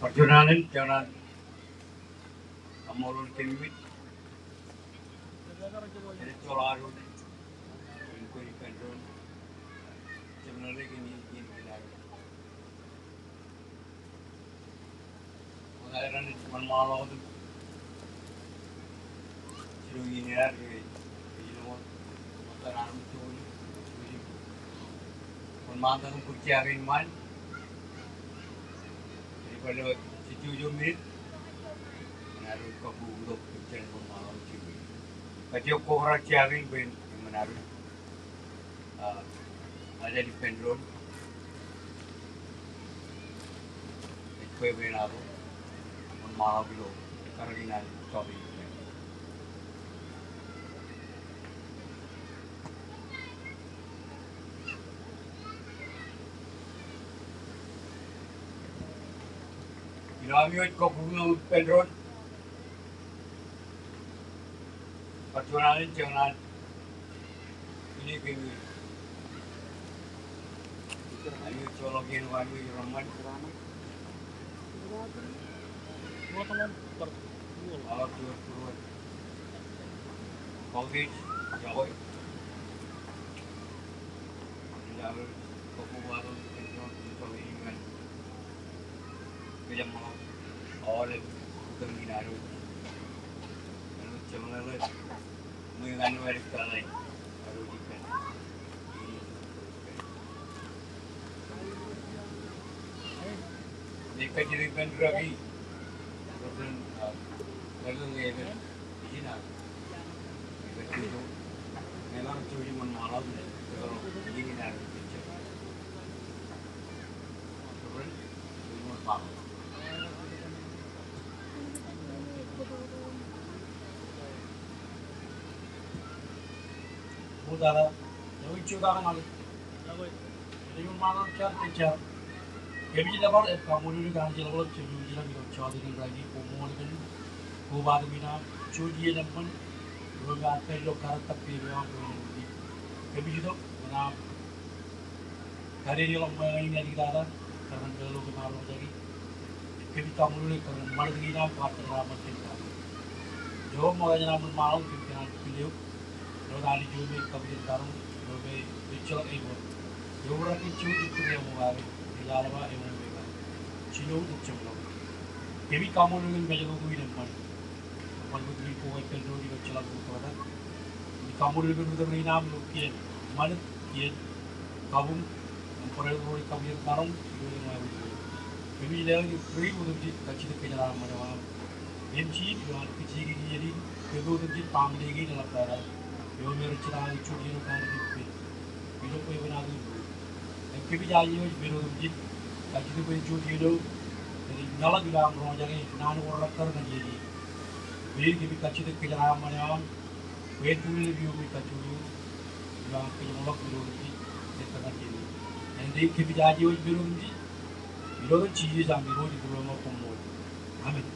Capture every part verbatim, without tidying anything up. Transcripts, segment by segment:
Bar juon alen, juon alen. Kaṃṃoolol kōmij. Jen joḷọk ad wōt im kwōj ippān doon. Jemālale kōn iien in ad. Wōt aer ej wōnṃaanḷọk wōt im jilu iien in ad ke ej wōt, wōt ad armej jokwe im wōnṃaantak im bōk jea kein ṃaan. Ej bar lewōj jejjo minit. Eṃṃan ad wōj kabbokbok im jen wōnṃaanḷọk jilu iien. Kajjioñ kobrak jea kein bwe en eṃṃan ad wōj. Ah, alen ippān doon. Ej kwe bwe en ato wōnṃaanḷọk ilo karōk in an jota in. Ilo ami wōj kabbokbok ippān doon. Bar juon alen, juon alen. Ilo kōmij. Ami wōj joḷọk iien ko ami wōj reṃṃan. Aolep juon būruon. Kautiej, iọkwe. Ilo aolep kabbokbok ad wōj ippān doon, kautiej ippān. Kōjeṃḷọk aolep bōktok in ad wōj. Ad wōj jemālale. Ṃweo ñan wōt ippa ḷe. Ad wōj ippān. Ij kajjitōk ippān rūkaki. President, uh, President Evan. Ijin ad. Ij kajjitōk. Ñe ḷak jouj im wōnṃaanḷọk. Ijin ad. Reverend, ij wōnṃaanḷọk. Ṃool tata, eo ej jokwe kōn aolep. Ej wōnṃaanḷọk jar, jar. Kōmij nōbar im kaṃṃoolol eok Anij eḷapḷọk, Jemem ilañ ilo jota in raan in, koṃṃool kōn kobatok in aṃ, juon iien eṃṃan, ro me ear pād ilo karōk kab peiṃ eo aṃ. Kōmij itok ñan aṃ kadedeḷọk ṃōñā in āliktata, kar ñan meḷeḷe ko me ear roñjake. Kōmij kaṃṃoolol eok kar ñan ṃanit kein aṃ kwaar tōpar ṃōk kōn kaṃṃoolol. Eo ṃokta jān aṃ wōnṃaanḷọk kōmij kōṇaan kile eok. Ilo etan Anij eo me kapijen karoñ, eo me ejjeḷọk āinwōt. Eobrak in jouj im tūriaṃo kake, ej lale ba eṃṃan eo ej ba, jino ej jeṃḷọk. Kōmij kaṃṃoolol kōn mejatoto in eṃṃan. Bar bōk kōmij bōk āinwōt ilo jeḷā ko tok. Kōmij kaṃṃoolol kōn ri tōl rein aṃ ilo kien ṃanit, kien kabuñ, im barāinwōt ro rej kabuñōk maroñ ilo eṃṃan. Kōmij lewōj ri otemjej kajjitōk kōjeraaṃṃan eo aṃ. Im jino ilo an kajjitōk iien in, kōm otemjej baaṃle kein eḷap tata. Eo me rej jitaaṃṃan jota eo kar ippān. Ilo kwe bwe en aikuj ro. Im kōmij aje wōj men otemjej kajjitōk bwe en jota eo rej ñalōk ilo aṃ roñjake naan ko rekkar ñan iien in. Bwe kōmij kajjitōk kōjeraaṃṃan eo aṃ. Bwe en buñlōñ eo me kajjojo ilo aṃ kōjeṃḷọk men otemjej. Ej tōmak iien in. Āindein kōmij aje wōj men otemjej. Ilo etan Jisōs am Irooj im Ri-Ḷōmṇak koṃṃool. Amen.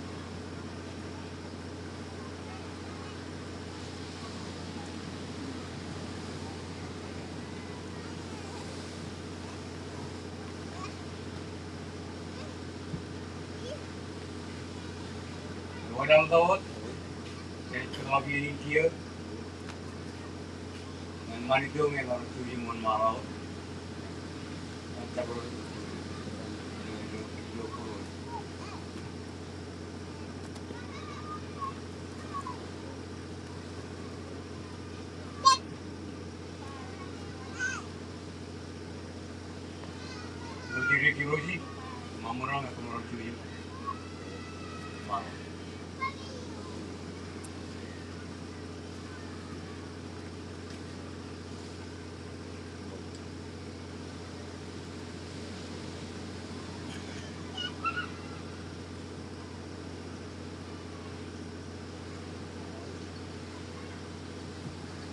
Ewōr aṃ wōt, ej kōṃṃan iien in kiiō. Ñan ṃanit eo ñe bar juji wōnṃaanḷọk. Ñan jabdewōt ilo, ilo, ilo būruō. Ilo jidikdik eo ej, ṃōṃan aṃ, ṃōṃan aṃ juji.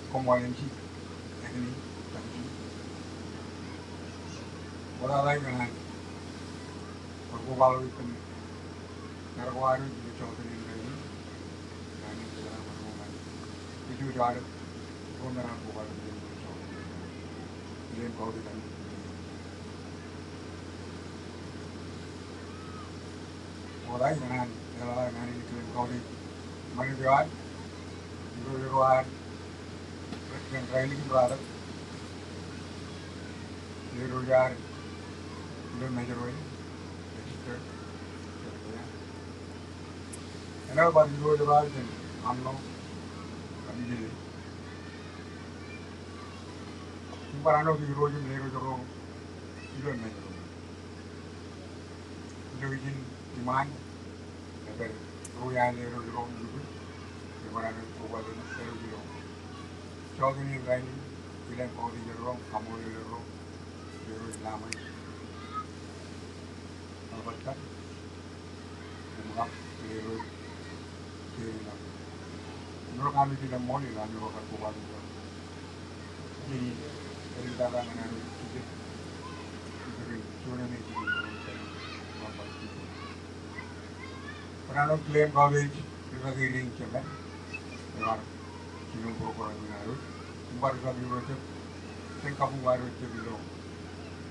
Koṃṃool M C, Anthony, thank you. Bar kobaḷọk kōn jar ko ad ilo jota in rainin. Rainin, jar ko ad ilo jota in rainin. Ij wōj aolep ro me raar kobaḷọk ilo jota in rainin. Ilo kautiej in. Bar kobaḷọk kōn an, eḷaḷ an, an in kilen kautiej ṃanit eo ad, irooj ro ad, President Riley Kim Ratak, irooj ad ilo Mājro in, Esther, Esther Kea. Enaaj bar irooj ro ad jān Arṇo, Arṇo Jile. Im barāinwōt irooj im lerooj ro ilo Mājro. Ilo ijin iṃaan, ej pād ro iaan lerooj ro im ippa, ej barāinwōt kobaḷọk ilo jota in rainin, ilen kautiej ro, kaṃṃoolol ro, lerooj Laṃōj, Alberta, im kab lerooj Jerry Laṃōj. Im ro kanooj ilo ṃool ilo ami ro kar kobaḷọk ilo Bar āinwōt kilen kautiej ri-kaki rein jemān, ro ar jino program in ad, im bar ippān ro jab, jān kabuñ ko ad jab ilo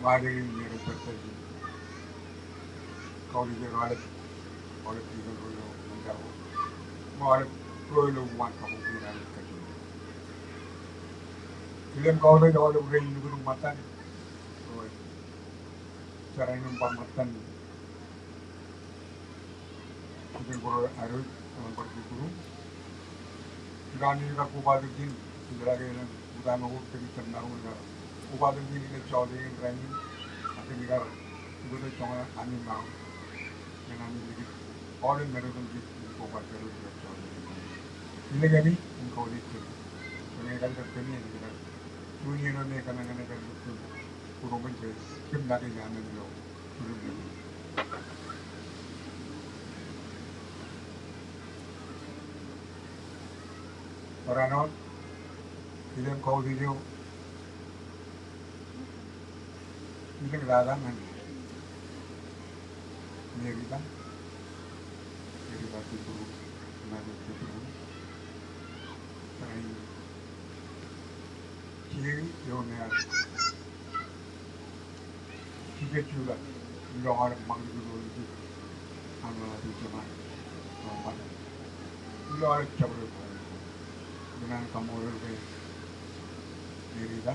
ṃae in me rej pād ijin. Kautiej ro aolep, aolep deacon ro ilo Mājro. Im aolep ro ilo uwaan kabuñ kein ad kajjojo. Kilen kautiej aolep rein lukkuun ṃōttan. Ro ej jar eo im bar ṃōttan deacon ko ad, ro bar jibūru. Ilo ami kar kobaḷọk ijin, ilo aō ke ilo uta ṃōk kōmij jab maroñ in kar kobaḷọk ijin ilo jota in rainin, ak kōmij kar ukōte joñan ami maroñ ñan ami likūt aolep men otemjej im kobaḷọk ilo jota in. Ilo kōmij im kautiej kōmij. Kōmij kar kōmij kar juon iien eo me kōmij kar lukkuun būruōṃ in ke kōm make amen ilo Barāinwōt, kilen kautiej eo ilo tata ñan Merita, Merita Kibru, Emmanuel Kibru, barāinwōt Jerry eo me ear Jikōt jutak ilo aolep ṃakūtkūt ro ilo an ḷapḷap eo jemān ilo aolep jabdewōt. Ikōṇaan kaṃṃoolol ke Merita,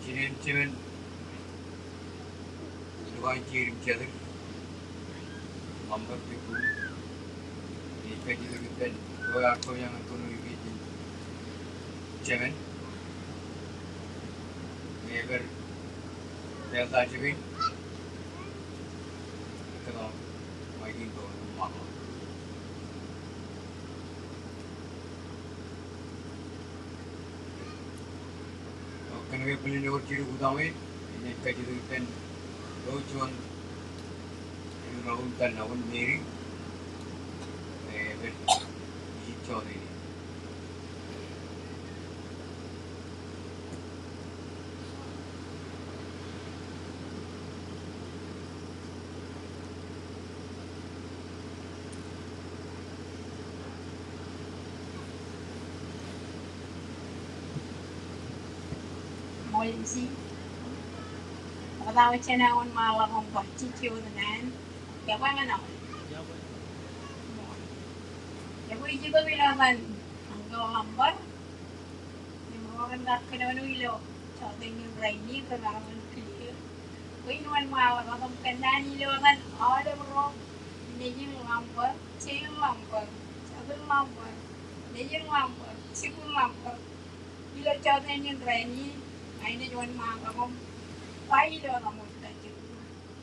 Jinen jemān, ilo an jidik im jatid, ṃōṃ kab jibboñ, ij kajjitōk ippān Bwe ear kōjeañ in kōnono ippān jāmin. Ñe epād Delta jikin, kōtḷọk ṃae in bwe en ṃakūt. Kōnke bōlen ewōr jidik utaṃwe, enaaj kajjitōk ippān ro juon, ro im tōl ḷọk in Mary, epād ijin jọteen in. Ṃool ijin. Ṃokta wōt jān aō wōnṃaanḷọk im bar jejjet wōt naan. Iọkwe ñan aō. Iọkwe ijito ilo etan Uncle Lambar. Im ro ren kar kōnono ilo jọteen in rainin, ren kar kile. Bwe in wōnṃaanḷọk im kōnnaan ilo etan aolep ro, nejin Lambar, jein Lambar, jabōn Lambar, nejin Lambar, jibwin Lambar. Ilo jọteen in rainin, inaaj wōnṃaanḷọk im ba ilo etan ṃōj kajjitōk.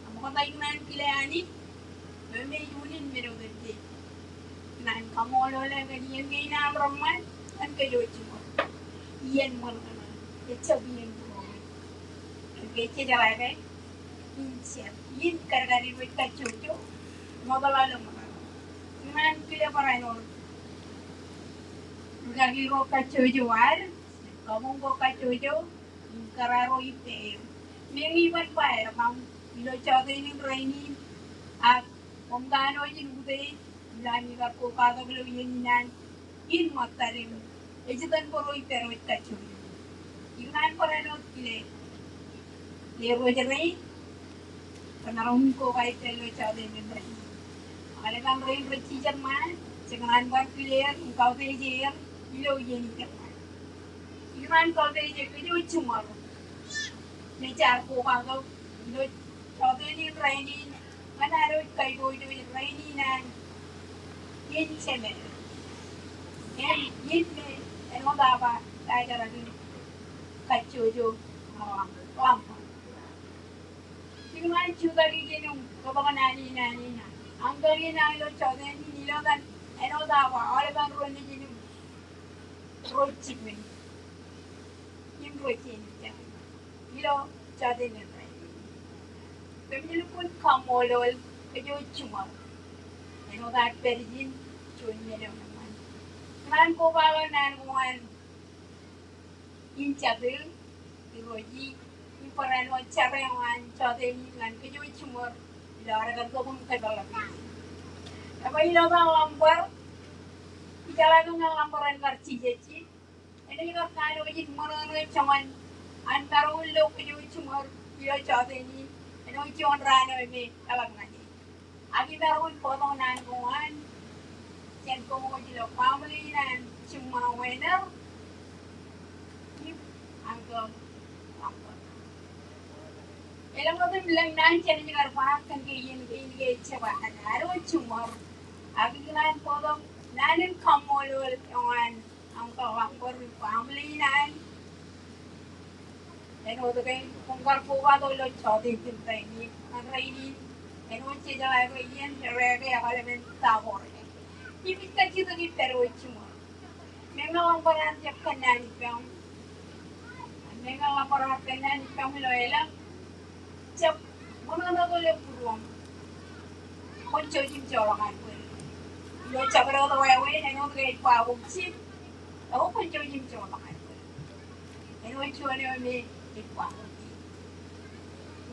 Im ṃokta ikōṇaan kile Anij, bwe emej unin men otemjej. Ikōṇaan kaṃṃoolol e kōn iien kein aṃ reṃṃan, kōn kōj jiṃor. Iien ṃōṇōṇō, ejjab iien būruon. Kōn ke ej jeḷā ke in jet, in kadkadin wōj kajjojo, ṃoktata ḷọk ṃōṇōṇō. Ikōṇaan kile barāinwōt rūkaki ro kajjojo ad, kabuñ ko kajjojo, im kōrā ro ippāer. Meñe iban ba etaṃ ilo jọteen in rainin, ak koṃ kanooj in utiej, ilo ami kar kobatok ilo iien in an, in ṃōttad im ej itōn bwe ro ippād wōj kajjojo. Ikōṇaan barāinwōt kile, le ro rej rein, kōn ro im koba ippād ilo jọteen in rainin. Aolepen rein rej jijet ṃaan, jekōṇaan bar kile er im kautiej er ilo iien in ṃaan. Ikōṇaan kautiej e kōj jiṃor. Im jaar kobatok ilo jọteen in rainin, ñan ad wōj kaiboojoj rainin an in Jemān. Im in me āinwōt aō ba, ta ej jerakin kajjojo ḷọk, ḷọk. Ikōṇaan jutak ijin im bōktok naan in, naan in an uncle in aō ilo jọteen in, ilo etan, āinwōt aō ba, aolepen ro nejin im ro jibwin im ro jein ilo jọteen in rainin. Kōmij lukkuun kaṃṃoolol kōj jiṃor āinwōt ad pād ijin juon men eo eṃṃan. Ikōṇaan kobaḷọk naan ko an in Jatū, Irooj, im barāinwōt jar eo an jọteen in ñan kōj jiṃor ilo ad kar itok im kōpeḷḷọk. Ekwe ilo etan Lambar, ijeḷā ke ñan Lambar en kar jijet, enaaj kar kanooj in ṃōṇōṇō joñan an maroñ in lo kōj jiṃor ilo jọteen in, āinwōt juon raan eo me eḷap ñan e. Ak imaroñ in bōktok naan ko an jān koṃ wōj ilo family in an Jimṃae Wener im uncle Lambar. Elōñ wōt im lōñ naan jenaaj kar ba kōn ke iien kein ke ejjab ad, ad wōj jiṃor. Ak ikōṇaan bōktok naan in kaṃṃoolol eo an uncle Lambar im family in an. Āinwōt ke koṃ kar kobatok ilo jọteen in rainin, ñan rainin, āinwōt jejeḷā ke iien, errā ke aolepen ta ko rej. Im ij kajjitōk ippād wōj jiṃor. Meñe Lambar ear jab kōnnaan ippaṃ. Meñe Lambar ear kōnnaan ippaṃ ilo elōñ, jab ṃōṇōṇō ko ilo būruōṃ. Kwōn jouj im joḷọk an bōd. Ilo jabdewōt wāween, āinwōt ke ej ba koṃ jib, ekwe kwōn jouj im joḷọk an bōd. Āinwōt juon eo me ej ba koṃ jib.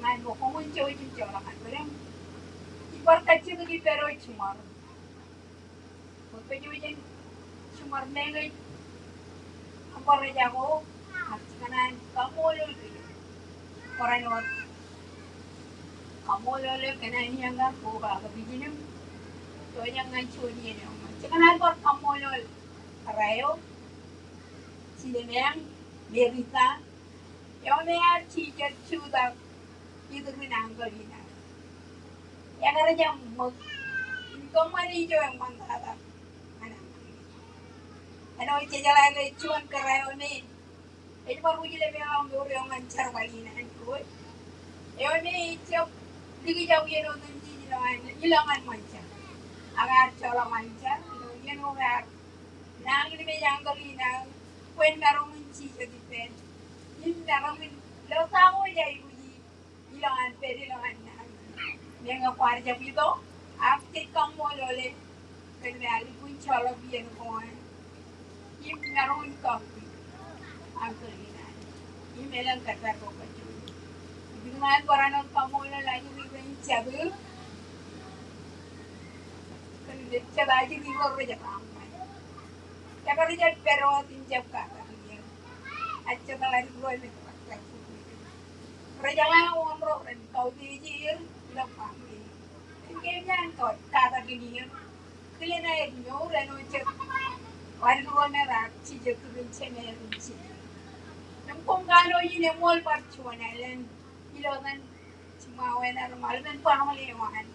Ñan bwe koṃwin jouj im joḷọk an bōd. Im ij bar kajjitōk ippād wōj jiṃor. Bwe kōj wōj in jiṃor meñe ej bar ejako, ak ikōṇaan kaṃṃoolol kōj. Barāinwōt kaṃṃoolol eo kōn an iien kar kobatok ijin im itok ñan juon iien eo. Ikōṇaan bar kaṃṃoolol kōrā eo, Jilmeañ, Merita, eo me ear jijet jutak itūrin uncle in an. Ekar jab ṃōk in kōṃṃane ijo eṃṃantata ñan uncle in. Āinwōt jej jeḷā ke juon kōrā eo me ej bar wūjlepḷọk mour eo ñan jerbal in an Irooj. Eo me ejjab likjab iien otemjej ilọk ñan, ilọk ñan ṃōn jar. Ak ear joḷọk ñan jar, ilo iien eo ear nañinmej ankōḷ in aō, bwe en maroñ in jijet ippān. Im maroñ in lo ta ko ej aikuji ilọk ñan pād ilọk ñan naan. Meñe kwaar jab itok, ak jej kaṃṃoolol e kōn me ear lukkuun joḷọk iien ko an. Im maroñ in kọkkure ankōḷ in an. Im elōñ kōttar ko kajjojo. Ikōṇaan barāinwōt kaṃṃoolol ajri rein jatū. Kōn jet ajri ro rej ba ṃōj. Ekar jab pād wōt im jab katak er. Ak jet ḷaddik ro me Rej jeḷā wōn ro ren kautiej er ilo baaṃle. Im ke eṃōj an katak in er. Kilen aer mour āinwōt jet ḷaddik ro me raar jijet kūr in jemeer im jijet. Im koṃ kanooj in eṃool bar juon alen ilo etan jiṃṃa eo eṇ ear ṃaḷ ippān baaṃle eo an.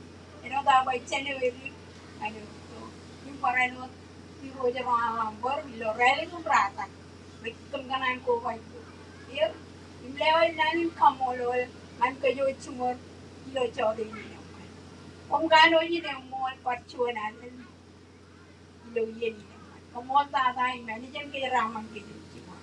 Āinwōt aō ba jān eo edik, āinwōt tok. Im barāinwōt Irooj ro an ḷaṃbōd ilo rālik im ratak. Rej kōṃṃan an kobaik er im lewōj naan in kaṃṃoolol ñan kōj jiṃor ilo jọteen in eṃṃan. Koṃ kanooj in eṃṃool bar juon alen ilo iien in eṃṃan. Koṃṃool tata im āinwōt jān kōj raṃṃan kōj jiṃor.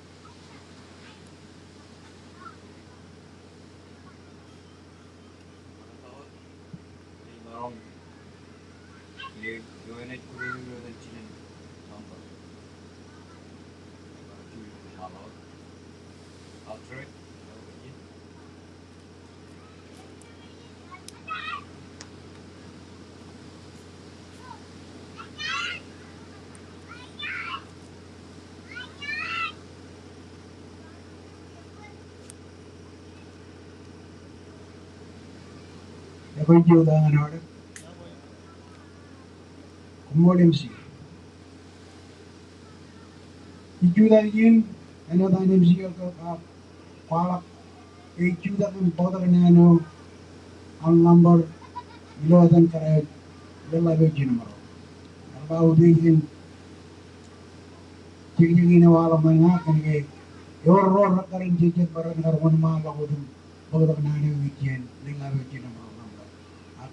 Ekwe, ijo ta ñan aolep. Koṃṃool M C. Ij jutak iien, āinwōt an M C eo ej ba, kwaḷọk ke ij jutak im bōktok naan eo an ḷaṃbōd ilo etan kōrā eo, leḷḷap eo jinōṃro. Eḷap aō utiej kōn jekjek in eo waḷọk ñan ña kōnke ewōr ro rekkar in jejjet bar ren kar wōnṃaanḷọk wōt im bōktok naan eo ijjien leḷḷap eo jinōṃro ḷaṃbōd. Ak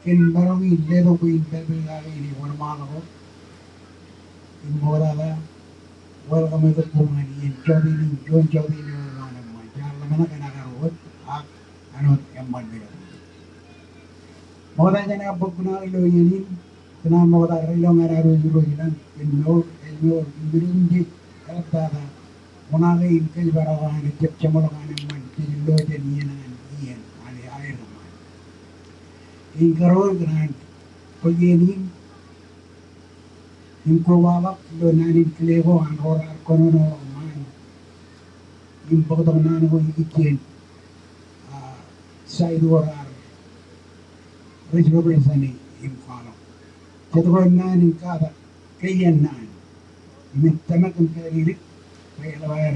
kōn maroñ in letok bwe in pālpel kake in ej wōnṃaanḷọk wōt im ṃoktata, welcome e tok koṃ ñan iien jọteen in, juon jọteen eo an eṃṃan. Jaar ḷōmṇak kōn aō kar wōt, ak āinwōt eṃṃan me ḷọk. Ṃokta jān aō bōk kuṇaō ilo iien in, kōṇaan ṃokta rej lo ñan ad Irooj ilañ, kōn mour, ājmour, im men otemjej, eḷaptata, Ṃoṇake in kōjparok an ejjab jeṃḷọk an eṃṃan, jej lo jān iien an iien, an aer eṃṃan. Im karuo kōṇaan bōk iien in, im kobaḷọk ilo naan in kile ko an ro raar kōnono ṃaan, im bōktok naan ko ikijjien, a, side ko raar rej represent e im kwaḷọk. Jet ko naan in katak, ke iien naan. Im ij tōmak im kālōklōk bwe eḷap aer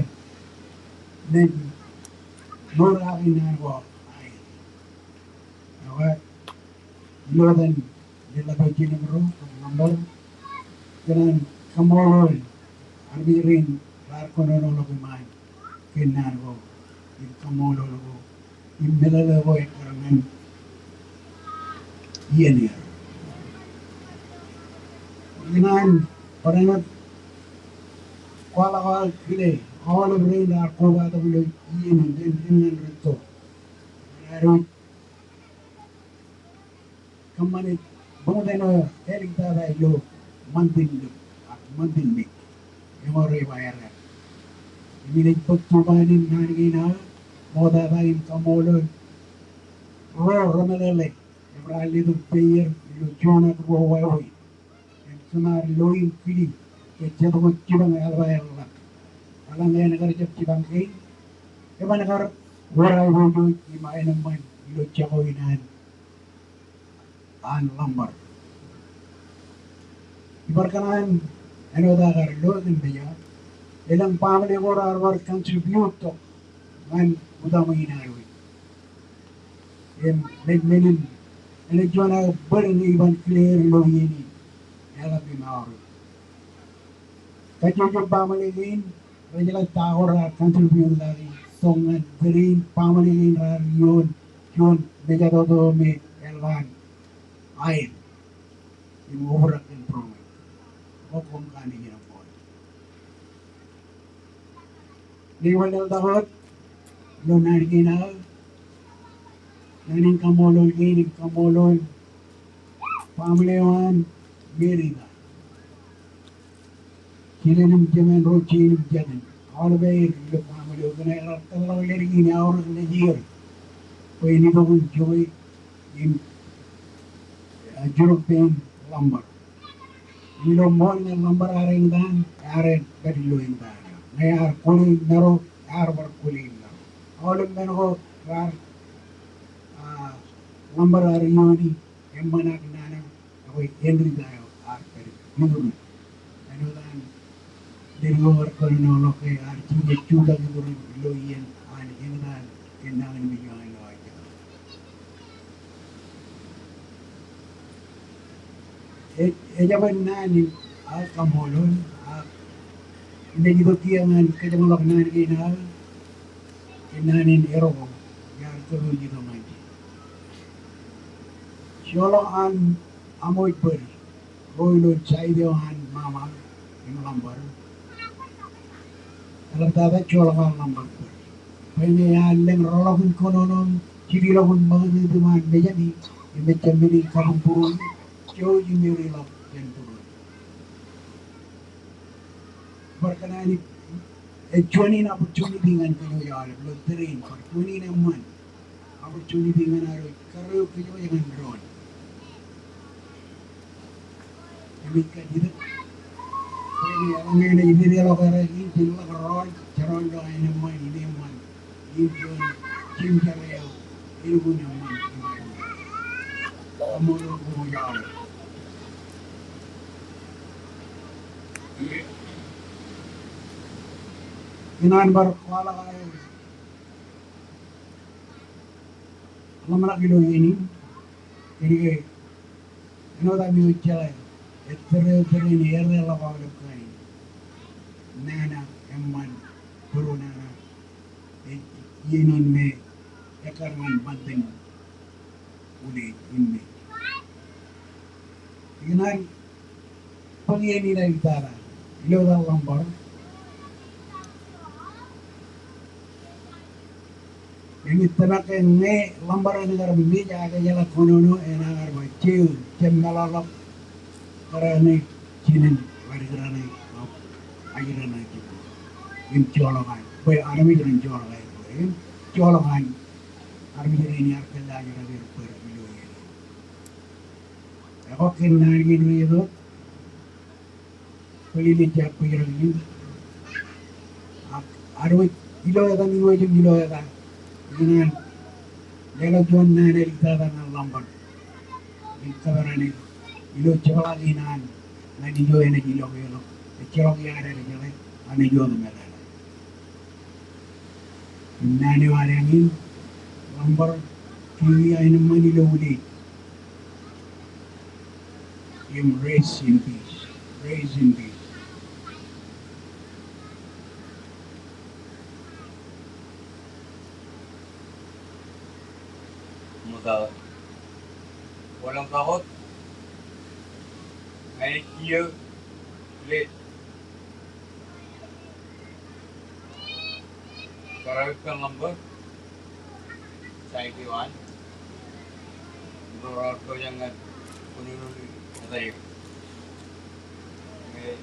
naaj mour kake naan ko aer. Ekwe, ilo etan leḷḷap eo jinōṃro, ḷaṃbōd, kōṇaan kaṃṃoolol armej rein raar kōnono ḷọk iṃaan kōn naan ko, im kaṃṃoolol ko, im meḷeḷe ko ekkar ñan iien er. Ikōṇaan barāinwōt kwaḷọk aō kile aolep rein raar kobatok ilo iien in, ren, ren ñan rūtto. Raar kōṃṃane buñtōn eo āliktata ilo ṃantin lōb ak ṃantin mej. Eṃōj rej ba errā. Im inaaj bōk tuba in naan kein aō, ṃoktata im kaṃṃoolol ro remeḷeḷe im raar letok peier ilo juon ak ruo wāween. Im kōm ar lo im kile ke jet ko jipañ eḷap aer ḷap. Eḷaññe en kar jab jipañ kein, eban kar wōr aiboojoj im aenōṃṃan ilo jako in an an ḷaṃbōd. Ibar kōṇaan āinwōt aō kar lo kōn mejād, elōñ baaṃle ko raar bar contribute tok ñan utaṃwe in ad wōj. Im rej men in, ej juon aō bōd ñe iban kile er ilo iien in, eḷap im aorōk. Kajjojo baaṃle kein rej jeḷā ta ko raar contribute ḷọk in, tok ñan tōre in, baaṃle kein raar ioon juon mejatoto me eḷap an aer im obrak kōn būroṃōj. Ko koṃ kanooj in bōk. Ij wanlaḷtak wōt ilo naan kein aō, naan in kaṃṃoolol kein im kaṃṃoolol baaṃle eo an Merita. Jinen im jemān ro jein im jatūn, aolep aer ilo baaṃle eo, kōn aer raar tōlḷọk ledik in eaorōk nejier bwe en itok in jokwe im, eh, jurok pein Ḷampar. Ilo ṃool ñan Ḷampar ear eñtaan, ear pād ilo eñtaan eo. Ñe ear kwōle im maro, ear bar kwōle im maro. Aolep men ko raar, ah, Ḷampar ear iooni eṃṃan ak nana, ak Merita eo ear pād iturin. Āinwōt an ledik eo ear kōnono ḷọk ke ear jino jutak iturin ilo iien an eñtaan kōn nañinmej eo an ilo Aijaka. Ej, ejjab naan in aō kaṃṃoolol, ak inaaj itok kiiō ñan kōjeṃḷọk naan kein aō, kōn naan in erro ko ear kōpooj itok ñan je. Joḷọk an aṃōj bōd ro ilo side eo an Ṃaṃa im Ḷampar. Eḷaptata joḷọk an Ḷampar bōd. Bwe ñe ear lōñ rọọlḷọk in kōnono, jidik ḷọk in ṃakūtkūt iṃaan mejāmi, im ejjab men in kabuñbūruon, jouj im ewi ḷọk jān būruon. Bar kōṇaan in, ej juon in opportunity ñan kōj aolep ilo tōre in, bar juon in eṃṃan opportunity ñan ad kōrā kōj ñan doon. Im ij kajjitōk bwe eḷaññe enaaj dedeḷọk errā in, jen ḷak rọọl, jeroñ ilo aenōṃṃan in eṃṃan. Im juon jimjuon eo elukkuun eṃṃan im aenōṃṃan. Kaṃṃoolol koṃ aolep. Ikōṇaan bar kwaḷọk aer ḷōmṇak ilo iien in, kōnke āinwōt ami wōj jeḷā, ettōr eo, ettōr eo in ear ḷọk aolep kain nana, eṃṃan, būruon nana, ej iien in me ekkar ñan ṃantin unin im me. Ikōṇaan bōk iien in āliktata ilo etan Ḷampar. Im ij tōmak ke ñe Ḷampar en kar mej ak ejeḷā kōnono, enaaj kar ba, "Jew, jab meḷọkḷọk kōrā ṇe jinen ḷadik raṇe, ak ajri raṇe jibboñ." Im joḷọk an, bwe armej ren joḷọk aer, im joḷọk an armej rein ear kōllaajrak er bōd ilo iien in. Ekwe kōn naan kein rej itok, bōlen ejja bōjrak in. Ak ad wōj ilo eta, im wōj im ilo eta, ikōṇaan leḷọk juon naan āliktata ñan Ḷampar im kōperan er ilo jepḷaak in an ñan ijo enaaj ilọk eḷọk, ejjeḷọk iaad ej jeḷā, an ijo otemjej. Im naan eo ad eñin, Ḷampar, kiiō aenōṃṃan ilo unin. Im rest in peace. Rest in peace. Ṃokta. Bōlen kakot. Ña ij kiiō, late. Kōrā eok kōn Ḷampar, side eo an. Im ro raar kōjeañ ñan kōnono in, eta eo. Ñe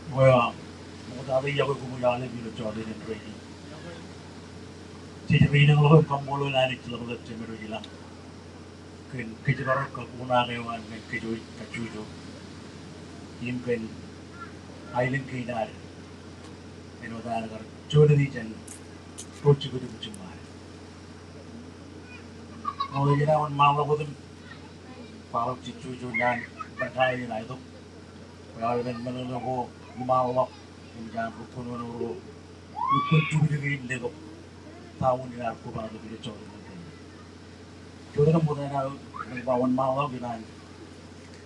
Bwe ṃokta eo, iọkwe koṃij aolep ilo jọteen in rainin. Jej ri ilañ ḷọk im kaṃṃoolol Anij ḷapḷap Jemedwōj ilañ kōn kōjparok kab uṇaak eo an ñan kōj kajjojo im kōn aelōñ kein ad āinwōt ad kar jolōt jān ro jukjuk im jiṃṃaad. Ñe ej āinwōt ṃaanḷọk wōt im kwaḷọk jejjo naan bwe ta eo enaaj itok. Aolepen meḷeḷe ko iṃaanḷọk im jān ri kōnono ro lukkuun jibdiki in letok ta wōn in ad kobatok ilo jota in. Jota in ṃōttan aō ej ba wōnṃaanḷọk in an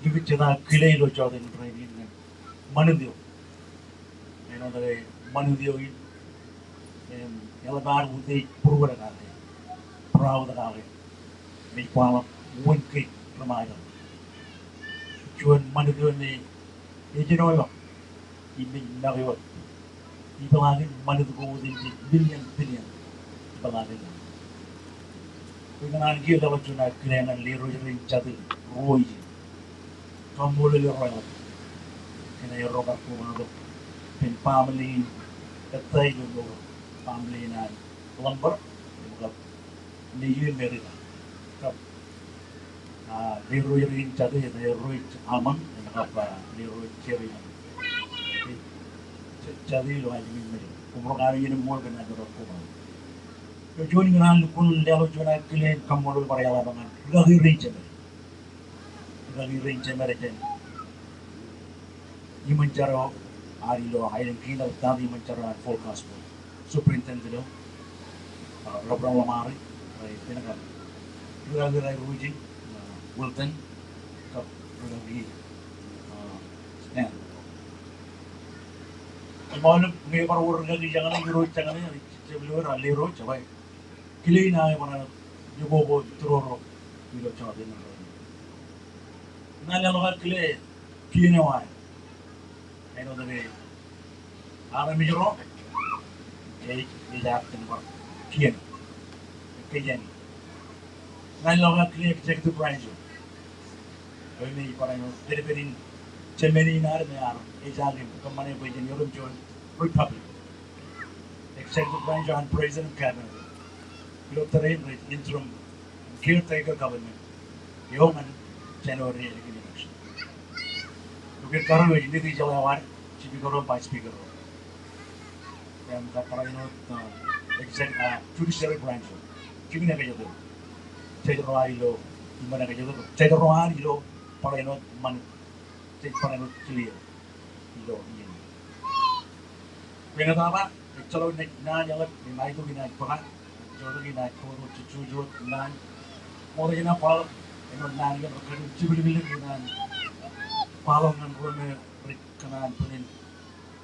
likūt jete aō kile ilo jota in rainin ñan ṃanit eo. Āinwōt ke ṃanit eo in im eḷap ad utiej būruod kake, būruod kake im ej kwaḷọk wōn kōj ri Ṃajeḷ. Juon ṃanit eo me ejenoḷọk im ej make wōt ipeḷaakin ṃanit ko wōt im jej billion billion ipeḷaakin. Bwe ikōṇaan kiiō leḷọk juon aō kile ñan lerooj rein jatid ruo ijin. Kaṃṃoolol er ro eḷap kōn aer ro kar kobatok ippān family in ettā ilo mour, family in an Ḷōṃbar im kab nejū Merita. Kab, ah, lerooj rein jatid, lerooj Amang im kab, ah, lerooj Jerry. Jatid ilo an jimej mej. Koṃro kanooj in ṃool kōn an ro kar kobatok. Eo juon ikōṇaan lukkuun leḷọk juon aō kile in kaṃṃoolol bar eḷap ñan rūkaki rein jemed. Rūkaki rein jemed jān iṃōn jar eo ad ilo aelōñ kein, eḷap ta iṃōn jar eo an Full Gospel, superintendent eo, ah, Reverend Lamari, rej ippān kab rūkaki ro ijin, ah, Wilton, kab rūkaki, ah, Stan. Im aolep ñe bar wōr rūkaki jañin, irooj jañin, ij jab lo er, ah, lerooj, ej ba kile in aō barāinwōt ikobo tūroro ilo jota in. Ña leḷọk aō kile kien eo aō. Āinwōt ke armej ro ej, ej aō kien bar kien. Kōjeañ. Ña leḷọk aō kile executive branch eo. Eo me ej barāinwōt pedped in jemān in ad me ear ejaak im kōṃṃane bwe jen erom juon republic. Executive branch eo an president, cabinet. Ilo tōre in rej interim caretaker government eo ñan January election. Eo kar eo ej Nitijeḷā eo ad, speaker eo, vice speaker eo. Im kab barāinwōt, uh, exec-, uh, judiciary branch eo. Jikin ekajet eo. Jej ro ad ilo iṃōn ekajet eo. Jej ro ad ilo barāinwōt ṃanit. Jej barāinwōt kile eo ilo iien. Bwe ña ij ba, ejjeḷọk naaj, naaj eḷap im aetok inaaj bōk, ejjeḷọk inaaj bōk wōt jejjo wōt naan. Ṃokta jān aō kwaḷọk, āinwōt naan iien rekajjitōk jibdikdik in an kwaḷọk ñan ro me rej kōṇaan bōlen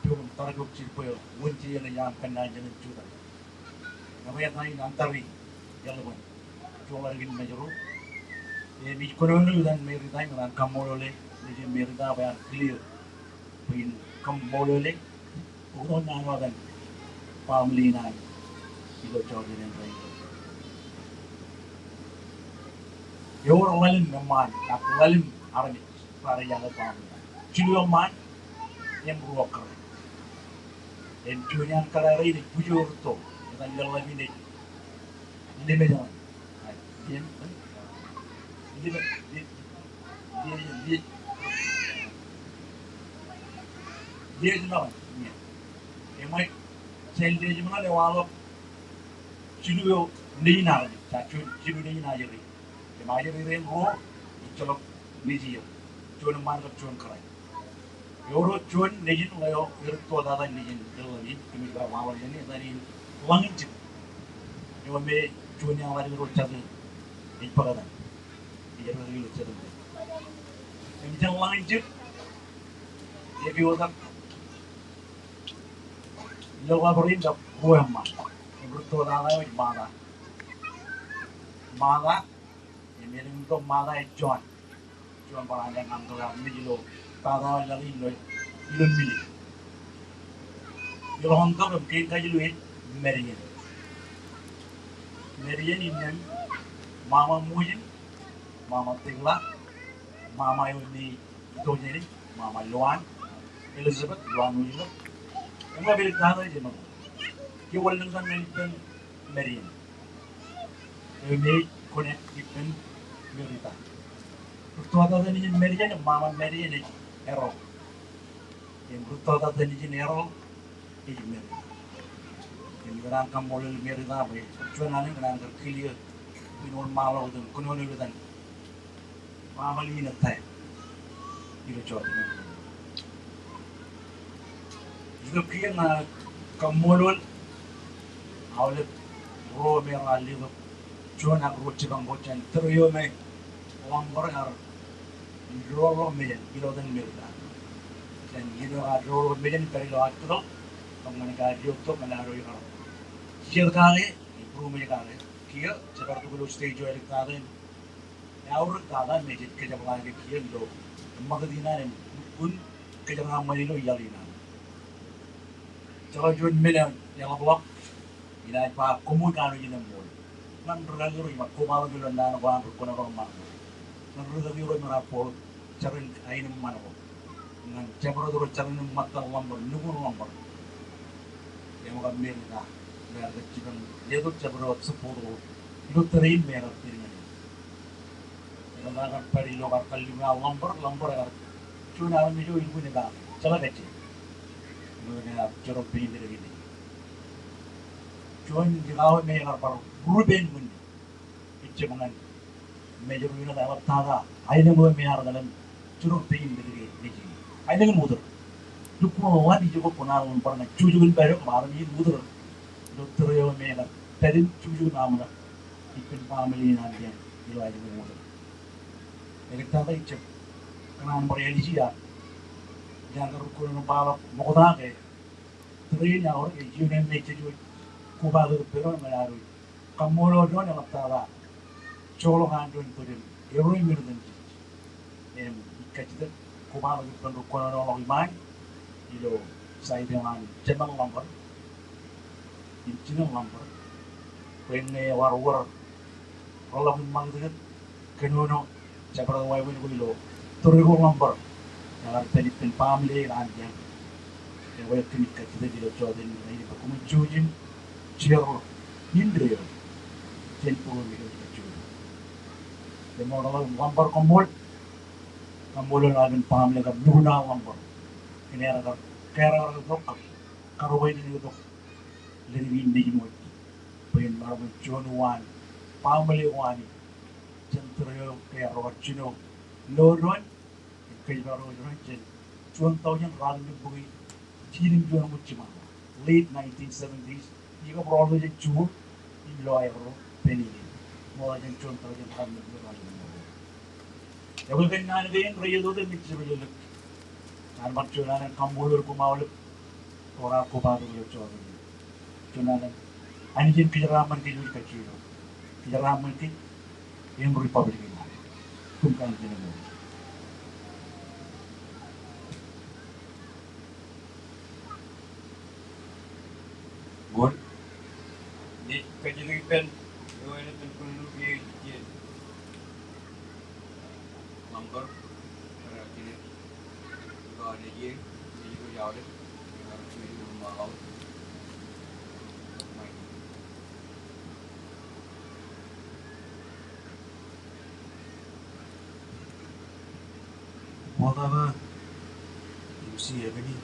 pok im taritok jidik bwe wōn jeje ej aṃ kōnnaan jān jutak. Ñe bwe etan in an tari eḷap an juon ḷaddik in Mājro. Im ij kōnono ilo etan Merita im ñan kaṃṃoolole Nejin Merita bwe an kile bwe in kaṃṃoolole oktak naan eo etan family in an ilo jota in rainin. Ewōr ḷalem eṃṃaan ak ḷalem armej raar ejaake family. Jilu eṃṃaan im ruo kōrā. Im juon iaan kōrā rein ej bwij eo rūtto, etan leḷḷap in ej Limejeḷan. Ai, Lime, Lime, Lime, Lime, Lime. Limejeḷan, ie. Eṃōj jān Limejeḷan ewaḷọk jilu eo nejin armej, ja juon jilu nejin ajri. Im ajri rein ruo, ejjeḷọk nejier. Juon eṃṃaan kab juon kōrā. Ewōr juon nejin ḷeo erūtto tata nejin leḷḷap in, kōmij ba waḷọk jāne, etan in Ḷañinjik. Eo me juon iaan ḷaddik ro jatū ej bōk etan. Ej bōk ilo jatū. Im jān Ḷañinjik, ej bōk etan. Ḷeo kab rein kab ruo eṃṃaan. Im rūtto tata eo ej Mata. Mata, im elōñ tok Mata ej John. Juon barāinwōt ñan kōn armej ilo tata eo laḷ in ilo, ilo Mili. Ilo tok im kein kajilu ej Marian. Marian innām Mama Mujin, Mama Tikla, Mama eo me ij itok jāne, Mama Luan, Elizabeth Luan Elizabeth. Im ñe bwe tata ej eṃṃan. Ke wōnṃaanḷọk ñan ippān Marian. Eo me ej connect ippān Merita. Rūtto tata nejin Marian, Mama Marian ej Erol. Im rūtto tata nejin Erol ej Merita. Im ikōṇaan kaṃṃoolol Merita bwe juon alen kōṇaan kar kile in wōnṃaanḷọk wōt im kōnono wōt etan family in ettā ilo jota in. Tok kiiō ña kaṃṃoolol aolep ro me raar letok juon ak ruo jipañ ko jān tōre eo me ḷōmbar ear doorḷọk mejān ilo etan Merika. Jān iien eo ear doorḷọk mejān pād ilo hospital, bwe ñan ke ear iotok ñan ad eo ikar jijet kake im būroṃōj kake. Kiiō jej bar tok ilo stage eo āliktata im eaorōk tata me jej kōjepḷaake kiiō ilo ṃakūt in an im lukkuun kōjeraaṃṃan ilo iaḷ in an. Jeḷā juon men eḷapḷọk inaaj ba koṃwōj kanooj in eṃṃool ñan rūkaki ro im kobaḷọk ilo naan ko an ri-Kuṇaṇo ṃaan ko, ñan rūkaki ro im raar bōktok jabdewōt aenōṃṃan ko ñan jabdewōt ro jabdewōt ṃōttan ḷōṃbar, nukun ḷōṃbar. Im kab men in ad, im ad kab jipañ letok jabdewōt support ko ilo tōre in me ekar pād ñan e. Im ekar pād ilo kar kalliṃur ḷōṃbar, ḷōṃbar ekar juon armej eo ilukkuun epake, jeḷā kajjitōk. Im ekar jerọm pein medik in. Juon likao me ekar bar rup in ṃōn ijjab ñan Mājro eo eḷaptata aenōṃ eo me ear tōl im jerọm pein medik e nejin. Aenōṃ in uter. Lukkuun ḷap ijoko kuṇaad ḷōṃbar ñan jukjuk in pād eok im armej in uter ilo tōre eo me ekar pād im jukjuk im aṃōṇak ippān family in an Jack ilo aenōṃ in uter. Āliktata ijjab kōṇaan bar āliji ak iar kar rūkkuun bar ḷọk ṃokta ke tōre in eaorōk, ej iien eo me jej wōj kobatok ippān doon ñan ad wōj kaṃṃoolol doon eḷaptata joḷọk an doon bōd in erro im āliktata. Im ij kajjitōk kobatok ippān ri-Kuṇaṇo ḷọk iṃaan ilo side eo an jemān ḷōṃbar im jinen ḷōṃbar. Bwe ñe ewōr wōr reḷap im ṃakūtkūt kōnono jabdewōt wāween ko ilo tōre ko ḷōṃbar, ekar pād ippān family eo an Jack. Ekwe kōmij kajjitōk ilo jota in rainin bwe koṃwin jouj im jeorḷọk indeeo jān būruōm ilo ej kajjojo. Im ḷōṃbar, koṃṃool. Kaṃṃoolol aolep family kab nukun an ḷōṃbar kōn aer kar kōrā tok kab karuwainene tok leddik in nejin wōj bwe en maroñ in juon uwaan family ko an jān tōre eo ke erro kar jino lo doon im kōjparok doon jān juon taujin ratimjuon bukwi jiljilimjuon ṃōk jiṃa, late nineteen seventies, ikab ro ḷọk jān juon im lo aerro pād iien. Ṃokta jān juon taujin ratimjuon bukwi ratimjuon ṃōk. Ekwe kōn naan kein rej itok im ej jepel ḷọk, ña ij bar juon alen kaṃṃoolol koṃ aolep ro raar kobatok ilo jota in. Juon alen, Anij en kōjeraaṃṃan kōj wōj kajjojo. Kōjeraaṃṃan kōj im Republic in ad. Koṃ kanooj in eṃṃool. Ṃool. Ij kajjitōk ippān eo eṇ etan Kōnono P H D ḷōṃbar, kōrā jidik, ikōṇaan ej, ej ilo aolep, ikōṇaan ej ilo ṃaḷaḷ. Ṃoktata im si ekani,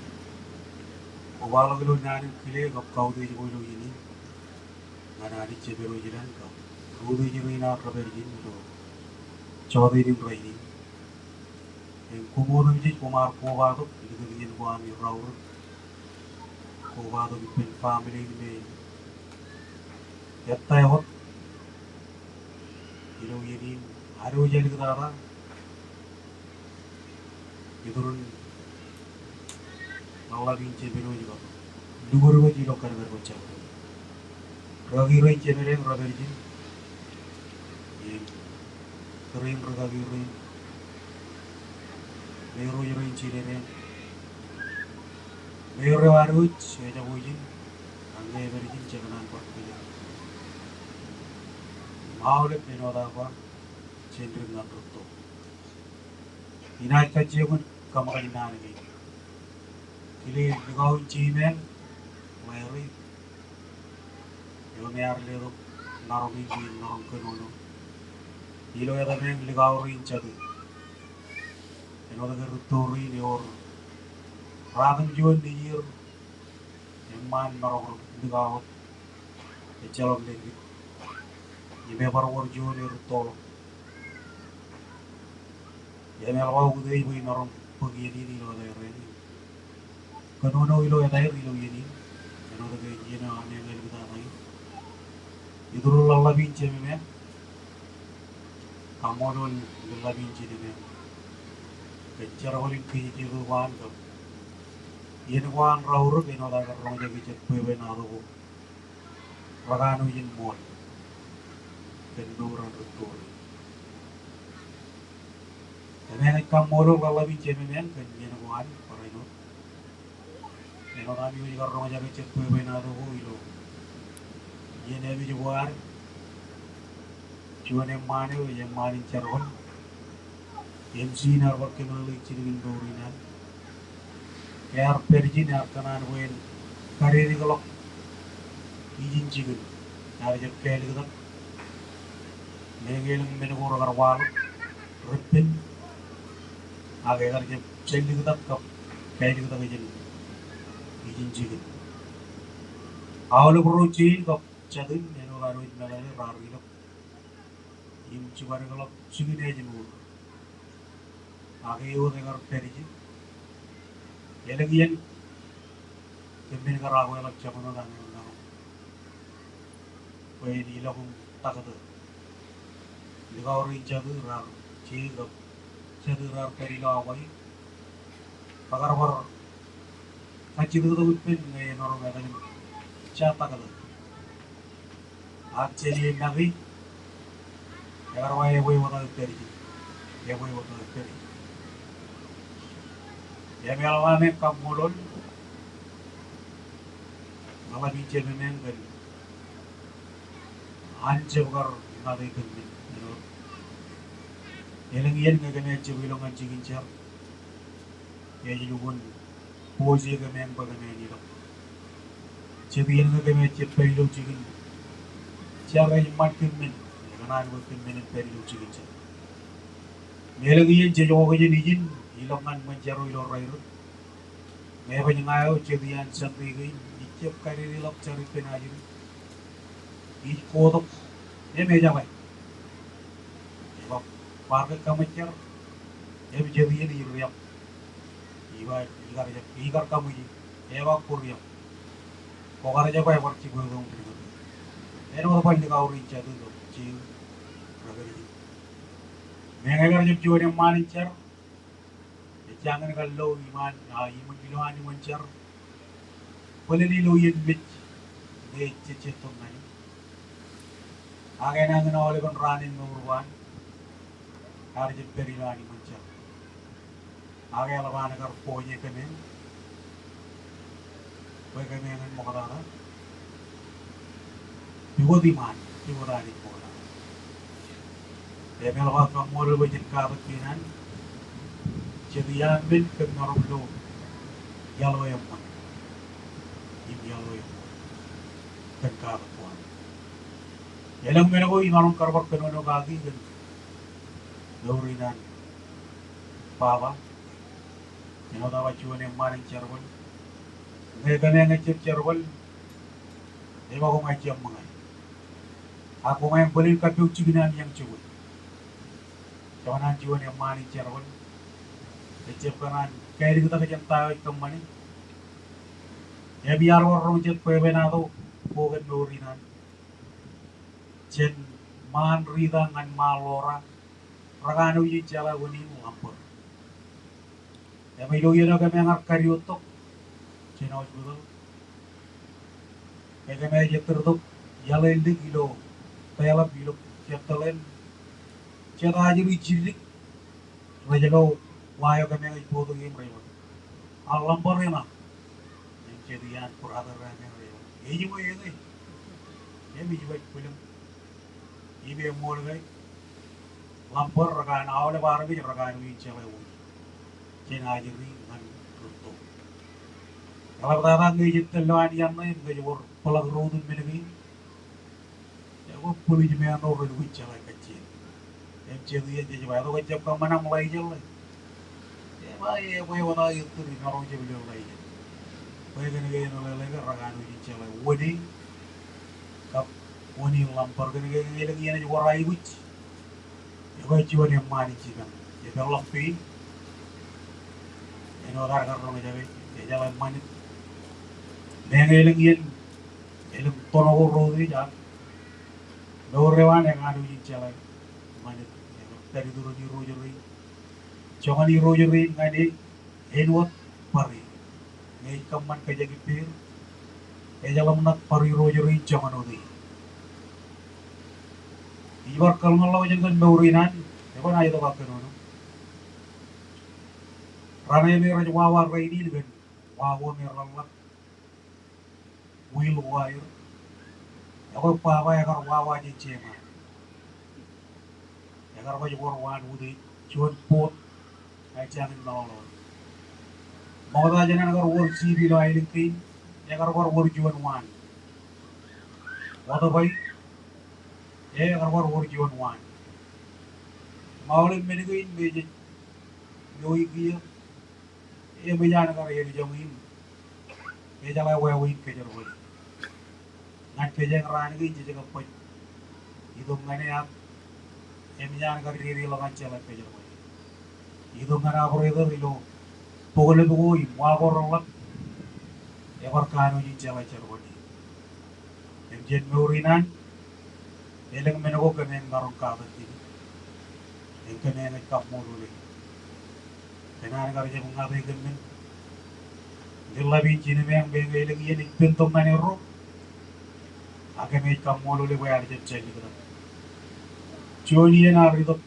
kobaḷọk ilo naan in kile kab kautiej ko ilo iien in ñan Anij Jemān eo ej ilañ kab ri-utiej rein aō rej pād ijin ilo jota in rainin. Im koṃ otemjej koṃ ar kobatok likūt iien ko ami raorōk. Kobatok ippān family in me ettā wōt ilo iien in, ad wōj āliktata iturin ḷōḷḷap in Jemān eo ej kab lukkuun wōj ilo kadkad ko jabdewōt. Rūkaki rein Jemān eo rej pād ijin im tōre in rūkaki rein, me ro rein jined eṇ, me ro ad wōj ejako ijin, ak ñe ej pād ijin jekōṇaan bar kōjak. Im aolep āinwōt aō ba, jān dik ñan rūtto. Inaaj kajjioñ in kōṃṃan naan kein. Kile likao in Jemān, Larry, eo me ear letok maroñ in bwe en maroñ kōnono ilo etaṃeañ likao rein jatū. Āinwōt ke rūtto rein ewōr ratimjuon nejier eṃṃaan maroñ likao wōt, ejjeḷọk leddik. Im ebar wōr juon erūttoḷọk. Im eḷap aō utiej bwe imaroñ bōk iien in ilo etaer in. Kōnono ilo etaer ilo iien in. Āinwōt ke iien eo ameañ āliktata in. Iturūḷ ḷōḷḷap in Jemem, kaṃṃoolol ḷōḷḷap in Jemem kōn jerbal in kajjitōk ko an kab iien ko an raorōk āinwōt aō kar roñjake jet bwebwenato ko rekanooj in ṃool kōn mour an rūtto rein. Kōmeañ ej kaṃṃoolol ḷōḷḷap in Jemem kōn iien ko an barāinwōt. Āinwōt ami wōj kar roñjake jet bwebwenato ko ilo iien eo ej ba ad, juon eṃṃaan eo ej eṃṃaan in jerbal. Im ej bar kōmeḷeḷeik jidik in mour in an. Ear pād ijin, ear kōṇaan bwe en kadedeḷọk ijin jikin. Ear jab kāliktak. Meñe elōñ men ko rekar waḷọk, repen, ak ekar jab jān liktak kab kāliktak jān ijin jikin. Aolep ro jein kab jatūn āinwōt ad wōj meḷeḷe raar ilọk im jibadekḷọk jikin ej mour. Ak e wōt ekar pād ijin, elōñ iien kōm men kar akweḷap jabdewōt aṃ eṇ ñan bwe en ilọk im taktō. Likao rein jatū raar, jein kab jatū raar pād ilo Hawaii, rekar bar kajjitōktok ippān ñe emaroñ etal im jab taktō. Ak jān e make, ekar ba ebwe wōt aō pād ijin. Ebwe wōt aō pād ijin. Im eḷap ameañ kaṃṃoolol ḷōḷḷap in Jemem kōn an jab kar ṃate kōm men āinwōt. Elōñ iien ñe kōmeañ jab ilọk ñan jikin jar, ej lukkuun pojak kōmeañ bwe kōmeañ ilọk. Jet iien ñe kōmeañ jab pād ilo jikin jar ej ṃan kōm men, ekōṇaan bwe kōm men en pād ilo jikin jar. Im elōñ iien jej okjān ijin ilọk ñan ṃōn jar eo ilo rairōk. Im eban ña eo jet iaan Sunday kein, ij jab kadedeḷọk jar ippān ajri. Ij kotok im ejeḷā. Ej ba, bar ke kaṃōj jar. Im jet iien ij riab. Ij ba, ikar jab, ikar kaṃōj. Ej ba, kwō riab. Kwō kar jab ba, ebar jibwe tok im ri kōn. Āinwōt bar likao rein jatū kab jein rekar ijin. Meñe ekar jab juon eṃṃaan in jar. Ejjañin kar lo iṃaan, a, iṃōn ilo an iṃōn jar. Bōlen ilo iien mej ñe ejejjet tok ñan e. Ak enañin aolepen raan in mour ko an, ear jab pād ilo an iṃōn jar. Ak eḷap an kar pojak kōmeañ bwe kōmeañ en ṃoktata. Pukot iṃaan, pukot Anij ṃokta. Im eḷap aō kaṃṃoolol bwe jen katak kein an. Jet iaan men kōm maroñ lo iaḷ eo eṃṃan im iaḷ eo eṃṃan kōn katak ko an. Elōñ men ko imaroñ kar bar kōnono kaki kōn mour in an baba. Āinwōt aō ba juon eṃṃaan in jerbal. Ñe kōmeañ ejjab jerbal, ej ba koṃ ejjab ṃōñā. Ak koṃeañ bōlen kappok jikin ami eañ jibwe. Kōṇaan juon eṃṃaan in jerbal. Ejjab kōṇaan kāliktak jān ta eo ej kōṃṃane. Im iar bar roñ jet bwebwenato ko kōn mour in an. Jān ṃaan Rita ñan ṃaan Lora, rekanooj in jeḷā wōn in Ḷaṃbōd. Im ilo iien eo kōmeañ ar kadiwōjtok jān hospital, ke kōmeañ ej ettōr tok iaḷ eo lik ilo peḷap ilo Kōttoḷein, jet ajri jildik rej lo wa eo kōmeañ ej bōktok im rej ba, a Ḷaṃbōd eṇ? Im jet iaan brother eo ameañ rej ba, ejiṃwe eñin. Im ij ba ij bwilōñ. Im eṃool ke Ḷaṃbōd rekanooj, aolep armej rekanooj in jeḷā wōj jān ajri ñan rūtto. Eḷaptata ñe ej tōl ilo an iaan ṇe im ñe ej wōr bōḷak ro otemjej men kein, ekwe policeman ro relukkuun jeḷā kajjien. Im jet iien jej ba, etke jab kōṃṃan aṃ license? Ej ba, ebwe wōt aō ettōr imaroñ jab lo license. Bwe kōnke emeḷeḷe ke rekanooj in jeḷā wōn e kab wōn in Ḷaṃbōd, kōnke elōñ iien ej wōr aikuj. Ekwe juon eṃṃaan in jipañ, epeḷḷọk pein. Āinwōt ad kar roñjake, ejeḷā ṃanit. Meñe elōñ iien, elōñ tōn ko ro ej ak mour eo an ekanooj in jeḷā ṃanit, ekar pād iturin irooj rein. Joñan irooj rein ñan e, āinwōt bar e. Ñe ej kōṃṃan kōjak ippāer, ejeḷā ṃōṇōṇō bar irooj rein joñan wōt e. Ij bar kōḷmānḷọkjeṇ kōn mour in an, eban aetok ak kōnono. Raṇe me rej wawa rainin kōn wa ko me reḷḷap wiil ko aer. Ekwe baba ekar wawa jān jeṃaan. Ekar baj wōr waan utiej, juon boat ej jañin meḷọkḷọk. Ṃokta jān an kar wōr ship ilo aelōñ kein, ekar bar wōr juon waan. Wōt baj, ekar bar wōr juon waan. Im aolep men kein me jej ñoe kiiō, eṃōj an kar āinwōt in, ejeḷā wāween kōjerbale. Ñan kōjeañ raan kein jej kab baj itok ñan e ak eṃōj an kar dedeḷọk an jeḷā kōjerbale. Itok ñan operator ilo bōklep ko im wa ko reḷḷap, ebar kanooj in jeḷā jerbal in. Im jān mour in an, elōñ men ko kōmeañ maroñ katak jidik. Im kōmeañ ej kaṃṃoolol e kōn an kar jab ñate kōm men. Ḷōḷḷap in jin meañ meñe elōñ iien ej pen tok ñan erro, ak kōmeañ ej kaṃṃoolol e bwe ear jab jān liktak. Juon iien ear itok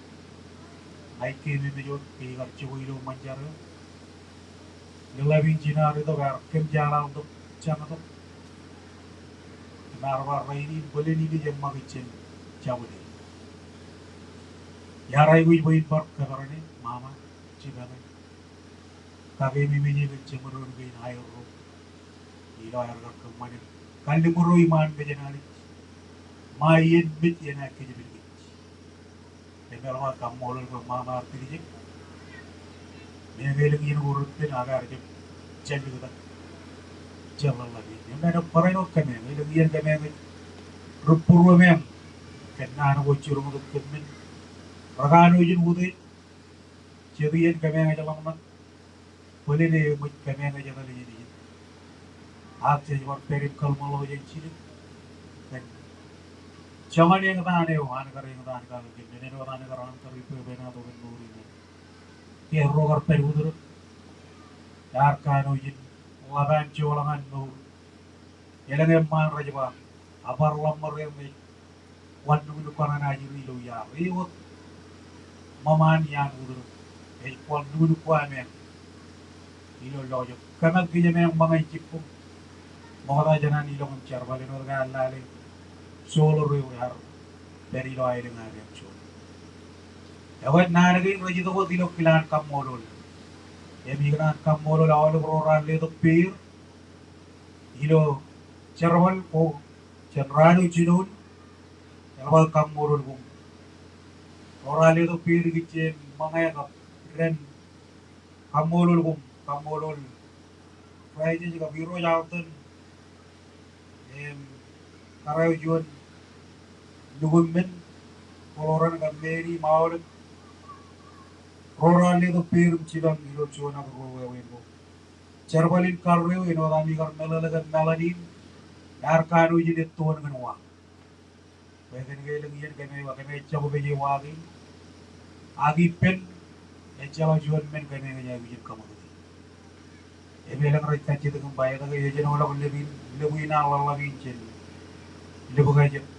ṇae keememej wōt ke ikar jokwe ilo ṃōn jar eo. Ḷōḷḷap in jin ear itok, ear kōmjaaḷ tok, jañ tok. Im ear ba rainin bōlen in ej eṃṃakūt jān jabōt e. Iar aikuj bwe in bar kōperan e, mama, jipañ e. Kakeememej e kōn jeṃdoon kein aerro. Ilo aer kar kōṃṃane kalliṃur eo iṃaan mejān Anij. Ṃae iien mej enaaj kōjepel kōj. Im eḷap aō kaṃṃoolol bwe ṃaṃa ear tikjek. Meñe elōñ iien ko reppen ak ear jab jān liktak. Jān ḷōḷḷap in. Im āinwōt barāinwōt kōmeañ, elōñ iien kōmeañ ej ri būruemeañ kōn naan ko jiroñ tok kōm men. Rekanooj in utiej. Jet iien kōmeañ ej ḷōmṇak. Bōlen eṃōj kōmeañ ej etal jān ijin. Ak jej bar pād im kōḷmānḷọkjeṇ jidik kōn joñan eñtaan eo an kar eñtaan kake kōm men, āinwōt an kar an kar ippān tok kōn mour in. Ke erro kar pād utrōk, ear kanooj in ḷap an joḷọk an mour. Elōñ eṃṃaan rej ba, a bar ḷōṃōr eṃ ej kwaḷ nuknuk ko ṇe naaj ri ilo iaar. Ewōr ṃōṃaan iaan utrōk. Ej kwaḷ nuknuk ko ameañ ilo lọjō. Kōṃṃan kijemeañ ṃōñā in jibboñ. Ṃokta jān an ilọk im jerbal āinwōt ke ear lale solar eo ear pād ilo aelōñ ameañ juon. Ekwe naan kein rej itok wōt ilo kilaan kaṃṃoolol. Im ikōṇaan kaṃṃoolol aolep ro raar letok peer ilo jerbal ko jān raan eo jinoin, eḷap aō kaṃṃoolol koṃ. Ro raar letok peer ikijjien ṃōñā kab dān, kaṃṃoolol koṃ, kaṃṃoolol Francis kab Irooj Alton, im kōrā eo juon nukūṃ men, Koloran kab Mary im aolep ro raar letok peer im jipañ ilo juon ak ruo wāween ko. Jerbal in karreo āinwōt ami kar meḷeḷe kōn meḷan in, ear kanooj in ettoon kōn wa. Bwe kōn ke elōñ iien kōmeañ, kōmeañ ejjab pād ie wa kein. Ak ippān, ejjeḷọk juon men kōmeañ ej aikuj in kōṃakūt e. Im elōñ rej kajjitōk im ba etke ejenoḷọk lōb in, lōb in an ḷōḷḷap in jān lōb kajjitōk.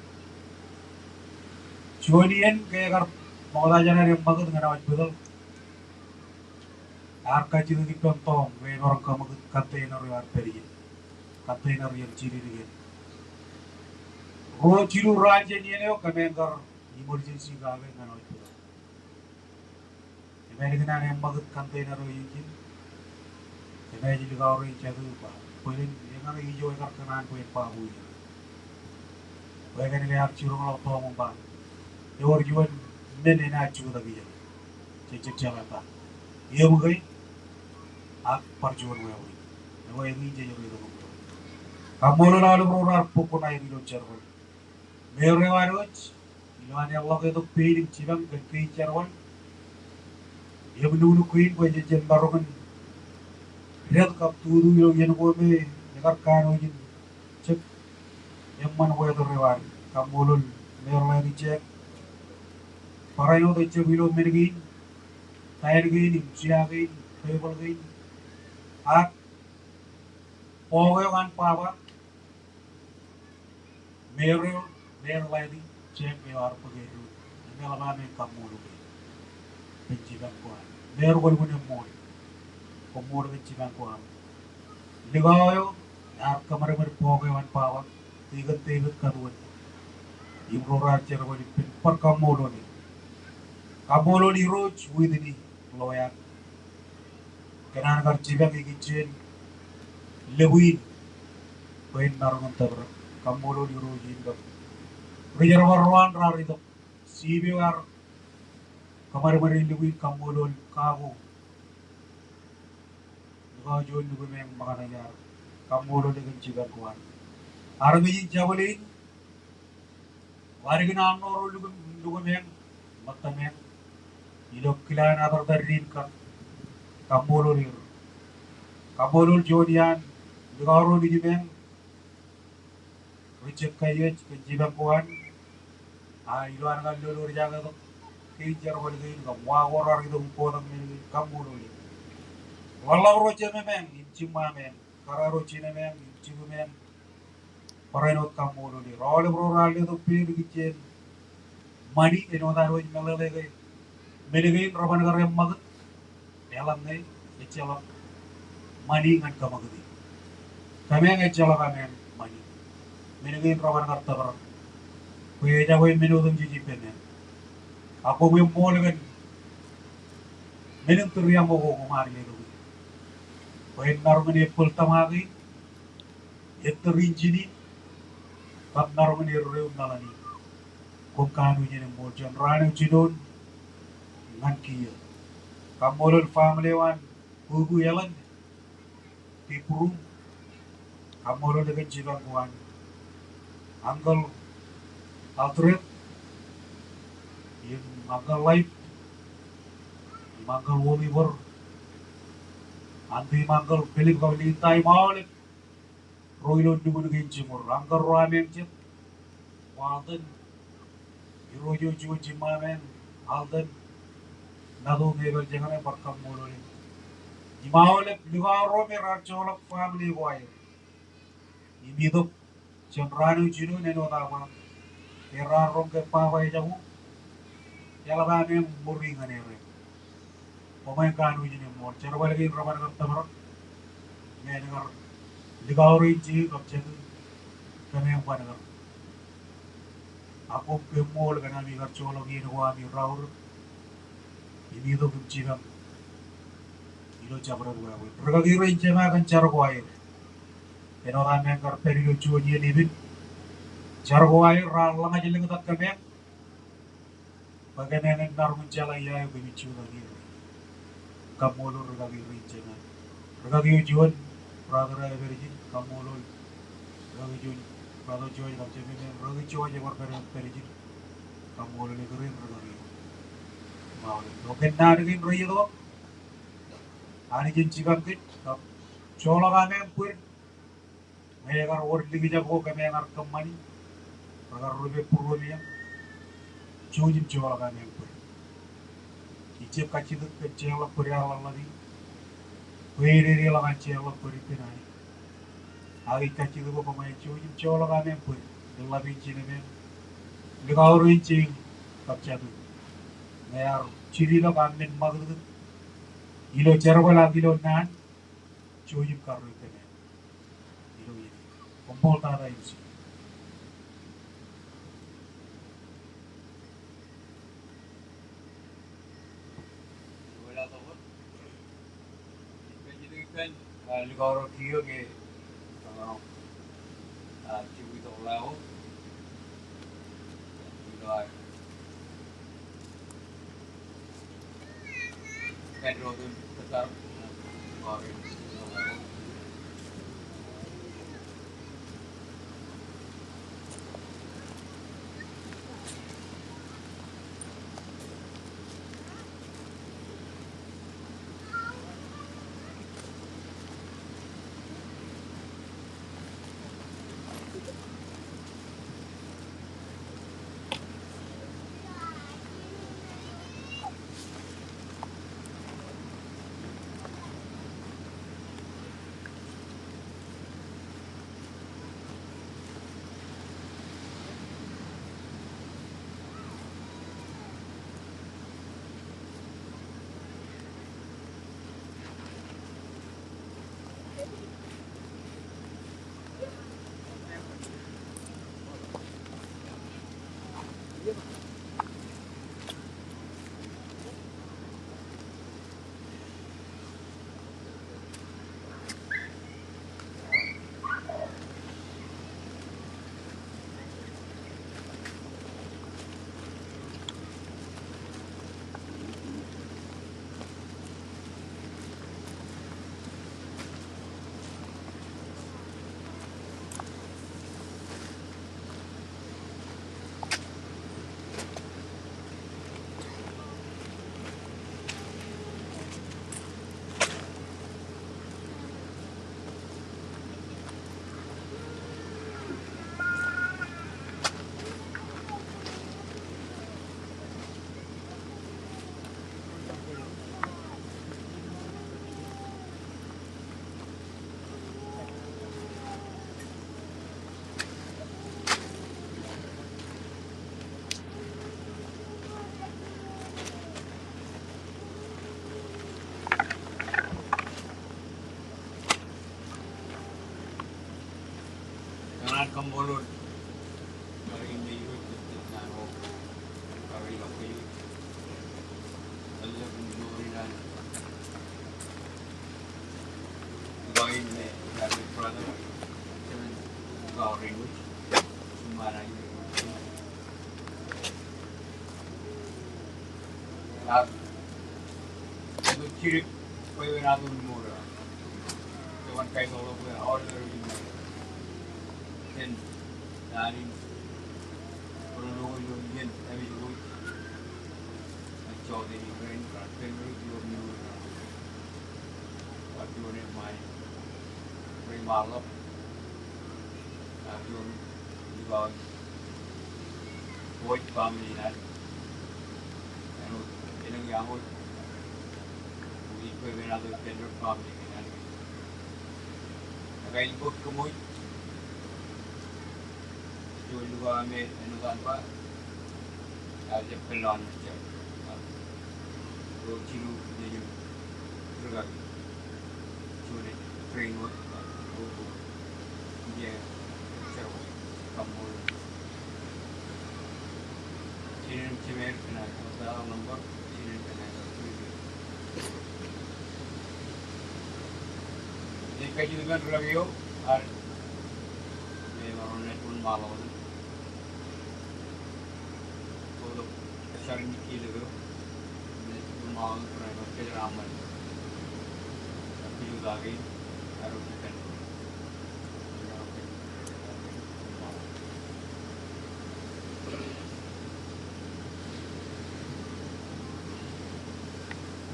Juon iien ke ekar ṃokta jān an eṃṃakūt ñan hospital. Ear kajjitōk ippān tọọm, emaroñ kōṃakūt container eo ear pād ijin. Container eo jidikdik. Ruo jilu raan jān iien eo kōmeañ kar emergency kake ñan hospital. Im ālikin an eṃṃakūt container eo ijin, kōmeañ ej likao rein jatū im ba, bōlen eñin ijo ekar kōṇaan bwe en ba bwe ijin. Bwe kōn ke ear jiroñḷọk tọọm im ba, ewōr juon men enaaj jutak ijeḷā. Jej jab jeḷā ta. Eṃ ke, ak bar juon wāween. Ekwe eñin jej ri itok im tok. Kaṃṃoolol aolep ro raar bōk kuṇaer ilo jerbal. Mour eo ad wōj, ilo an eḷḷọk etok pein im jipañ kōn kein jerbal. Im nuknuk kein bwe jen jab maroñ in dead kab tutu ilo iien ko me Kar kanooj in jab eṃṃan weather eo ad. Kaṃṃoolol Mayor Lātij Jek. Barāinwōt ejjab ilo men kein, tain kein im sia kein, tebōḷ kein, ak bok eo an baba. Mayor eo, Mayor Lātij Jek eo ear bōk eddo. Im eḷap amen kaṃṃoolol e kōn jipañ ko an. Mayor, kwōlukkuun eṃṃool. Koṃṃool kōn jipañ ko an. Likao eo ear kōmedmed bok eo an baba, Deacon David Katuwōt, im ro raar jerbal ippān bar kaṃṃoolol e. Kaṃṃoolol Irooj Whitney Loyak kōn an kar jipañ ikijjien lōb in bwe en maroñ in tōprak. Kaṃṃoolol Irooj in kab ri jerbal ro an raar itok. Sip eo ear kōmedmed lōb in, kaṃṃoolol kako. Likao juon Nukumeañ Ṃōkatajar, kaṃṃoolol e kōn jipañ ko an. Armej in jabōle in, bar kōn an ro Nukum, Nukumeañ, Ṃōttameañ, ilo kilaan atartar in kar, kaṃṃoolol er. Kaṃṃoolol juon iaan likao ro Nukumeañ, ri jekkai ej kōn jipañ ko an. A ilo an kar lolo ri jake tok kein jerbal kein kab wa ko raar itok im bōktok men kein, kaṃṃoolol er. Ḷōḷḷap ro Jememān im Jiṃṃameañ, kōrā ro Jinamān im Jibumeañ, barāinwōt kaṃṃoolol er. Aolep ro raar letok peiṃ ikijjien ṃani, āinwōt ad wōj meḷeḷe ke men kein reban kar eṃṃakūt, eḷaññe ejjeḷọk ṃani ñan kōṃakūti. Kōmeañ ejjeḷọk ameañ ṃani. Men kein reban kar tōprak. Bwe ejako men otemjej ippāmeañ. Ak koṃ eṃṃool kōn men in tūriaṃo ko koṃ ar letoki. Bwe en maroñ in ebbōl tōmak in, ettōr injin in, kab maroñ in erreo meḷan in. Koṃ kanooj in eṃṃool jān raan eo jinoin ñan kiiō. Kaṃṃoolol family eo an Bubu Ellen Kiprum. Kaṃṃoolol e kōn jipañ ko an. Uncle Alfred, im Uncle Laip, im Uncle Oliver, Auntie im Uncle Philip kab Linda im aolep ro ilo nukun kein jiṃor, Uncle ro ameañ jet, Walden, Irooj eo juon Jiṃṃameañ, Alden, Natu im Ebel Jeñane, bar kaṃṃoolol e. Im aolep likao ro me raar joḷọk family ko aer im itok jān raan eo jinoin āinwōt aō ba, ke raar roñ ke baba ejako, eḷap ameañ ṃuri ñan er. Koṃeañ kanooj in eṃṃool. Jerbal kein reban kar tōprak. Ñe en kar likao rein jeik kab jatū, kōmeañ ban kar. Ak koṃ eṃṃool kōn ami kar joḷọk iien ko ami raorōk im itok im jipañ ilo jabdewōt wāween. Rikaki rein jema kōn jar ko aer. Āinwōt ameañ kar pād ilo juon iien epen, jar ko aer raar ḷōñajḷōñtak kōmeañ bwe kōmeañ en maroñ in jeḷā ia eo kōmij jutak er. Kaṃṃoolol rikaki rein jema. Rikaki eo juon, brother eo ej pād ijin, kaṃṃoolol. Rikaki juon, brother George kab jemem, rikaki George eo bar pād, pād ijin. Kaṃṃoolol e kōrā in rikaki eo. Im aolep eo kōnnaan kein reiiet tok. Anij en jipañ kōj kab joḷọk ameañ bōd. Ñe ekar wōr likjab ko kōmeañ ar kōṃṃani, rekar rupe būruōm eañ, jouj im joḷọk ameañ bōd. Ij jab kajjitōk kōn jeorḷọk bōd ear ḷōḷḷap in, bwe ededeḷọk an jeorḷọk bōd ippān Anij. Ak ij kajjitōk bwe kōṃṃan jouj im joḷọk ameañ bōd, ḷōḷḷap in jinemeañ, likao rein jeik kab jatū. Ñe ear jidilọk am men ṃakūtkūt ilo jerbal ak ilo naan, jouj im karreoik kōmeañ. Ilo iien. Koṃṃool tata im ej. Likao ro kiiō ke kaṃṃan, a, jibu itok ḷeo. Ilo aer.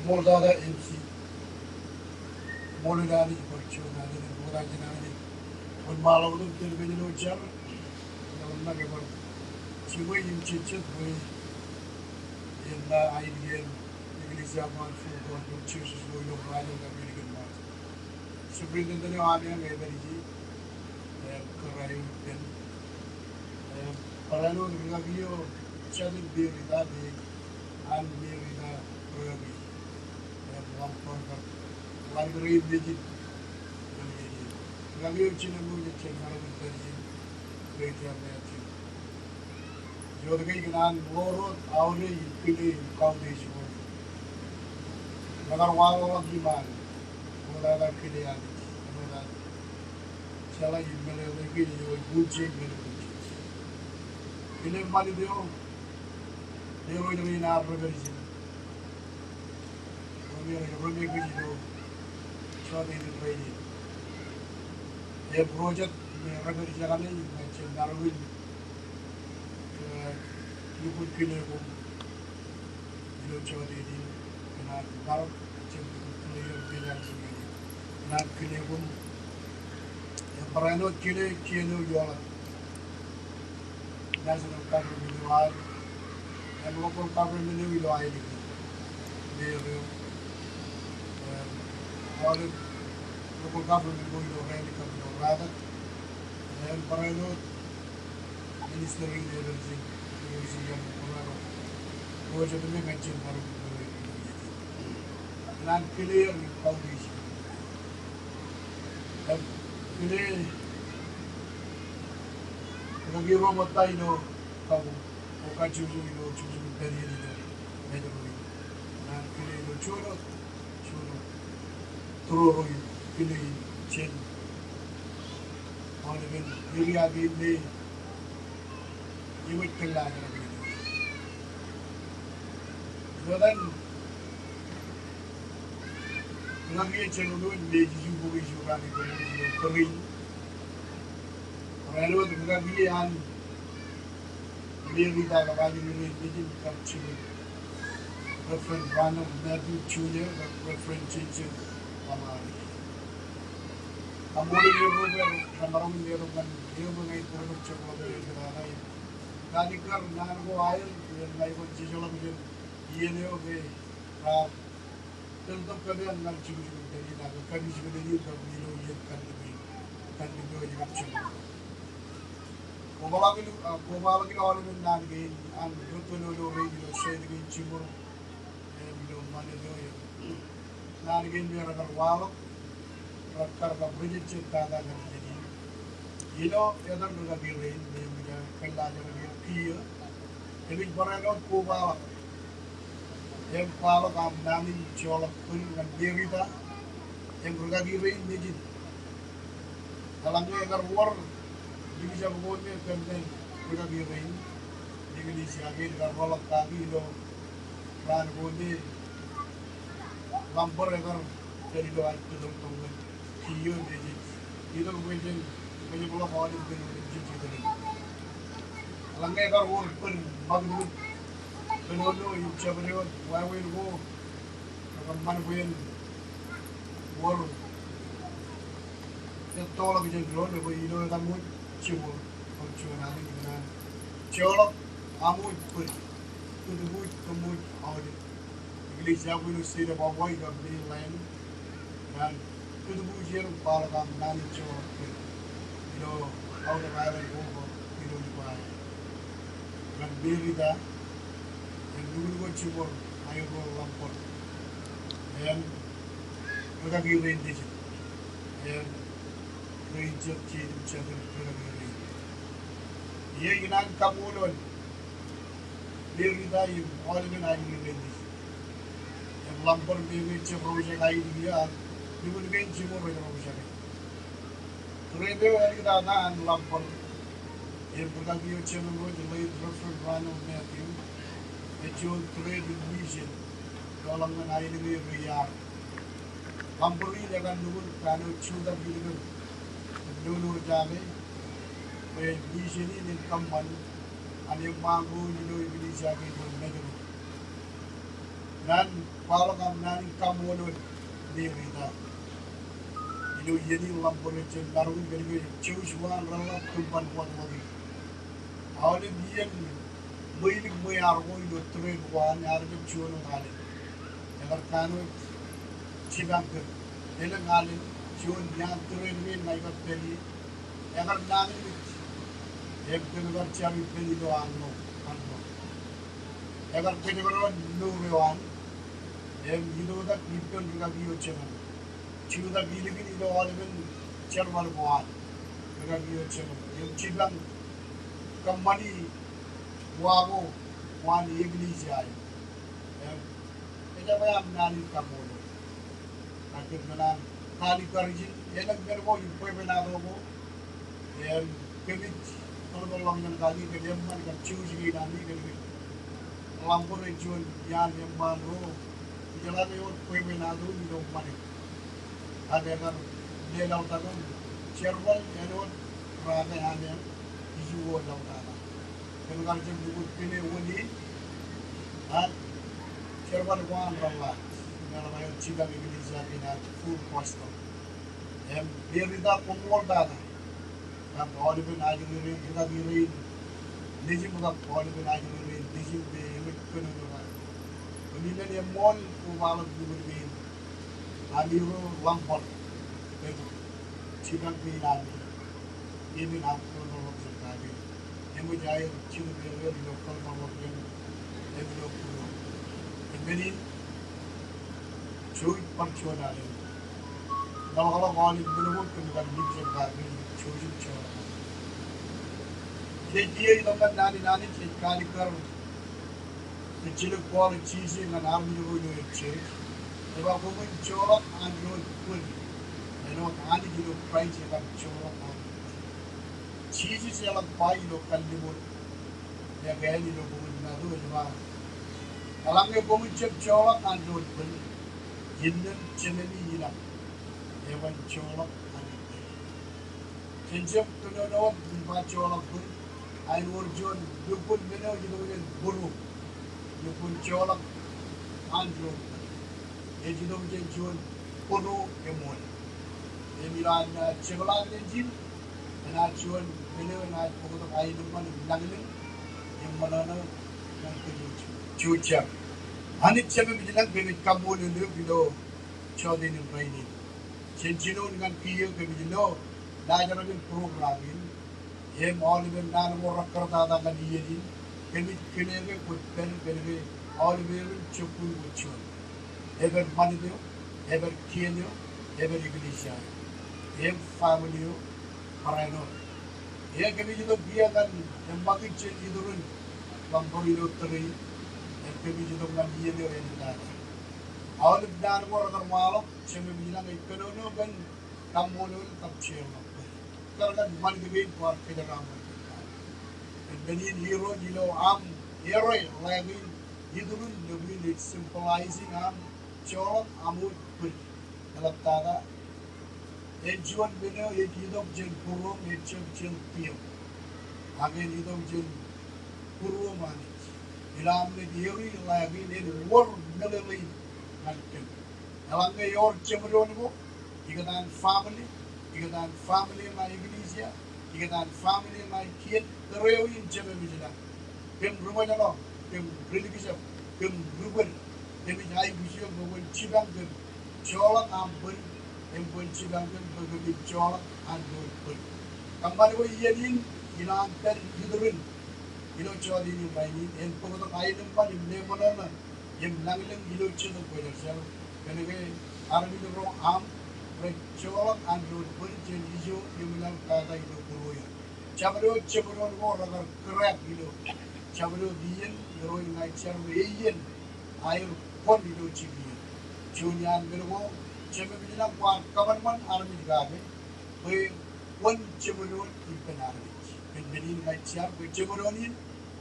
Ṃool tata M C. Ṃool in Anij, bar juon Anij, ṃokta jān Anij. Wōnṃaanḷọk tok kōn kōj ilo jar. Ilo ṇa ke bar jiṃwe im jejjet bwe en ṇa ainikien eklejia ṃaan Full Gospel Churches ilo Rājōñ kab Ālikin ṃaan. Superintendent eo ami ej pād ije, im kōrā eo ippān. Im barāinwōt rūkaki eo, jatū Merita, Merita, an Merita rūkaki. Im ḷak bar kar, ḷak bar kar im nejin. Rūkaki eo jinōṃ eo jen maroñ in pād ijin, Greater Matthew. Eo ej kōṇaan ḷoor wōt aorōk im kile im kautiej ro. Rekar waḷọk iṃaan, ṃoktata kile Anij, ṃoktata jeḷā im meḷeḷe kile eo ej buñjake men eo ej. Kile ṃanit eo, eo ej rein ad repād ijin. Ro me rej ro me kōj ilo jota in rainin. Im ro jet me repād ijekaṇe, im jen maroñ in, eh, lukkuun kile koṃ ilo jota in, kōṇaan maroñ jen lukkuun kile koṃ ilo jota in, kōṇaan kile koṃ. Im barāinwōt kile kien eo ioḷaḷ. National government eo ad, im local government eo ilo aelōñ in. Mayor eo, im aolep local government ko ilo Rālik kab ilo Rātak. Im barāinwōt minister in eo ej, eo ej ilo Rālik. Ro jet me ñan jen maroñ in ilo, ilo iien in. Kōṇaan kile er im kautiej er. Im kile, kile ro ṃokta ilo kabuñ, eo kajjojo ilo jukjuk in pād iien ilo, ilo mejāro in. Kōṇaan kile ilo juon wōt, juon wōt tūroro in, kile in, jān aolepen area kein me Ewōr kōllaajrak. Ilo etan rūkaki eo jeḷā wōt me jijibukwi ijin raan eo ilo kōrā in. Barāinwōt rūkaki eo an Merita kab aelōñ in nejin kab jibwin Reverend Ronald Matthew Junior kab Reverend J J Lamari. Kaṃṃoolol eok bwe remaroñ in letok ñan eō bwe ña in būrotok jekḷọk eo ej kōtata in. Kalikkar naan ko aer, im ña ikōṇaan jejeḷā bwe iien eo ke raar tōl tok kōpeañ ñan jukjuk in pād in ak kapijuknen in kab ilo iien kanniōk in, kanniōk eo ej kab jekḷọk. Kobaḷọk ilo, ah, kobaḷọk ilo aolepen naan kein an rūtto ilo rein ilo side kein jiṃor. Im ilo ṃanit eo im naan kein me rekar waḷọk, rekar kab rijejjet tata ñan iien in. Ilo etan rūkaki rein me eṃōj aō kōllaajrak er kiiō, im ij barāinwōt kobaḷọk Im kwaḷọk aṃ naan in joḷọk bōd ñan Merita im rūkaki rein nejin. Eḷaññe ekar wōr likjab ko me kōn men rūkaki rein, eklejia kein kar rōḷọk kaki ilo raan ko me Ḷambar ekar pād ilo ad pād tok ñan kiiō im ej itok bwe jen kōjepḷọk aolep men otemjej itenin. Eḷaññe ekar wōr bōd ṃakūtkūt, kōnono im jabdewōt wāween ko, ekar ṃan bwe en wōr ettoḷọk jān doon, ekwe ilo etaṃ wōt jiṃor, bar juon alen ikōṇaan joḷọk aṃ wōj bōd, kūtbuuj kōm wōj aolep eklejia ko ilo state of Hawaii kab mainland, ñan kūtbuuj er im kwaḷọk aṃ naan in joḷọk bōd ilo outer island ko, ilo Lipai, ñan Merita im lukkuun ko jiṃor aerro Ḷambar im rūkaki rein nejin im rein jet, jeid im jatū rūkaki rein. Iiō ikōṇaan kaṃṃoolol Merita im aolepen ajri rein nejin. Im Ḷambar, meñe ejjab roñjake aelōñ iiō, ak lukkuun kein jiṃor rej roñjake. Thread eo āliktata an Ḷambar im rūkaki eo jemān ro, late Reverend Ronald Matthew, ej juon thread in mission eo ḷọk ñan aelōñ eo rej iaar. Ḷambar in ekar lukkuun kanooj jutak ilikin im lolorjake bwe mission in en kōṃṃan an eṃṃaan ro ilo eklejia kein ilo Mājro. Ñan kwaḷọk aṃ naan in kaṃṃoolol Merita ilo iien in Ḷambar ejjab maroñ in kōnke jouj uwaan reḷḷap kōm ban wōtlọti. Aolep iien ṃweilik ṃweear ko ilo thread ko an, ear jab juon wōt alen. Ekar kanooj jipañ kōm. Elōñ alen, juon iaan thread kein ña ikar pād ie, ekar nañinmej. Im kōm kar jar ippān ilo armej, armej. Ekar kōjekdọọn mour eo an im itoitak ippān rūkaki eo jemān. Jutak ilikin ilo aolepen jerbal ko an, rūkaki eo jemān, im jipañ kōṃṃani wa ko an eklejia eo. Im ejjab aṃ naan in kaṃṃoolol. Ak kōm kōṇaan kaalikkar ijin, elōñ men ko im bwebwenato ko im kōmij ḷapḷọk ñan kaki kōn eṃṃan kab jouj kein ami kōn ke Ḷambar ej juon iaan eṃṃaan ro ijeḷā ke ewōr bwebwenato ilo ṃanit. Ak ekar leḷọktak im jerbal āinwōt raan eo aṃ iju ko laḷtata. Kōm kar jab lukkuun kile wōn in, ak jerbal ko an reḷḷap im eḷap aer jipañ eklejia kein ad Full Gospel. Im Merita, koṃṃool tata kab aolepen ajri rein, rūkaki rein nejin kab aolepen ajri rein nejin me eṃōj kōnono kake. Kōmij men eṃṃool kobaḷọk lukkuun kein ami ro Ḷambar kōn jipañ kein ami. Im eṃōj aer jitōk er ilo kōḷmānḷọkjeṇ im ilo būruō. Im men in jouj bar juon alen. Ḷọkḷọk aolep men ko kōm kar likjab kake im jouj im joḷọk. Ij kiiō itok ñan naan in Anij, ej kaalikkar ejjeḷọk Paul ej jijet ñan armej ro ilo ejjeḷọk. Ej ba, koṃwin joḷọk andoon bōd āinwōt Anij ilo Kraist ekar joḷọk aolep. Jisōs eḷap ba ilo kalliṃur ekāāl ilo bok in Matu, ej ba, eḷaññe koṃwin jab joḷọk andoon bōd, innām Jemāmi ilañ eban joḷọk andoon bōd. Jen jab kōnono wōt im ba joḷọk bōd, ak ewōr juon lukkuun men eo ej itok jān būruō. Lukkuun joḷọk andoon bōd ej itok jān juon būruō eṃool. Im ilo an, ah, jepḷaak nejin, enaaj juon men eo enaaj bōktok aenōṃṃan im lañlōñ im ṃōṇōṇō ñan kōj. Jouj jab. Anij Jemem ilañ, kōmij kaṃṃoolol eok ilo jota in rainin. Jen jinoin ñan kiiō kōmij lo laajrak in program in im aolepen naan ko rekar tata ñan iien in, kōmij kile ke kwōj pād kōn ke aolepen jokwe wōt juon. Epād ṃanit eo, epād kien eo, epād eklejia eo, im family eo barāinwōt. Im kōmij itok kiiō ñan eṃṃakūt jān iturin Ḷambar ilo tōre in, Kōmij itok ñan iien eo āliktata. Aolep naan ko rekar waḷọk, Jemem ilañ ej kōnono kōn kaṃṃoolol kab jeorḷọk bōd. Kar ñan ṃanit kein kwaar kōjeraaṃṃan. Kōn men in Irooj ilo aṃ error ḷọk in, iturin, ḷọk in ej symbolizing aṃ joḷọk aṃ wōt bōd. Eḷaptata, ej juon men eo ej itok jān būruōṃ, ejjab jān tiōṃ. Ak en itok jān būruōṃ Anij. Ilo aṃ naaj error ḷọk in, en wōr meḷeḷein ñan kōm. Eḷaññe ewōr jeṃdoon ko, ikōtaan family, ikōtaan family eo an eklejia, ikōtaan family eo an kien, tōre eo in Jemem ilañ. Kōm ri ṃōjṇọ, kōm ri likjab, kōm ri bōd, kōmij aikuj eok bwe kwōn jipañ kōm joḷọk aṃ bōd, im kwōn jipañ kōm bwe kōmij joḷọk an ro bōd. Kōṃṃan bwe iien in, ilo an pād iturin, ilo jota in im rainin, en bōktok aenōṃṃan im leṃōṇōṇō im lañlōñ ilo Jetōb Kwōjarjar, kōnke armej ro aṃ rej joḷọk an ro bōd jān ijo im ilañ tata ilo būruō eṇ. Jabdewōt jeṃdoon ko rekar kūrrak ilo jabdewōt iien, Irooj, ña ij jar bwe iien aer kwōn ilo jikier. Juon iaan men ko, Jemem ilañ kwaar kōṃanṃan armej kake bwe kwōn jeṃdoon ippān armej. Kōn men in ña ij jar bwe jeṃdoon in,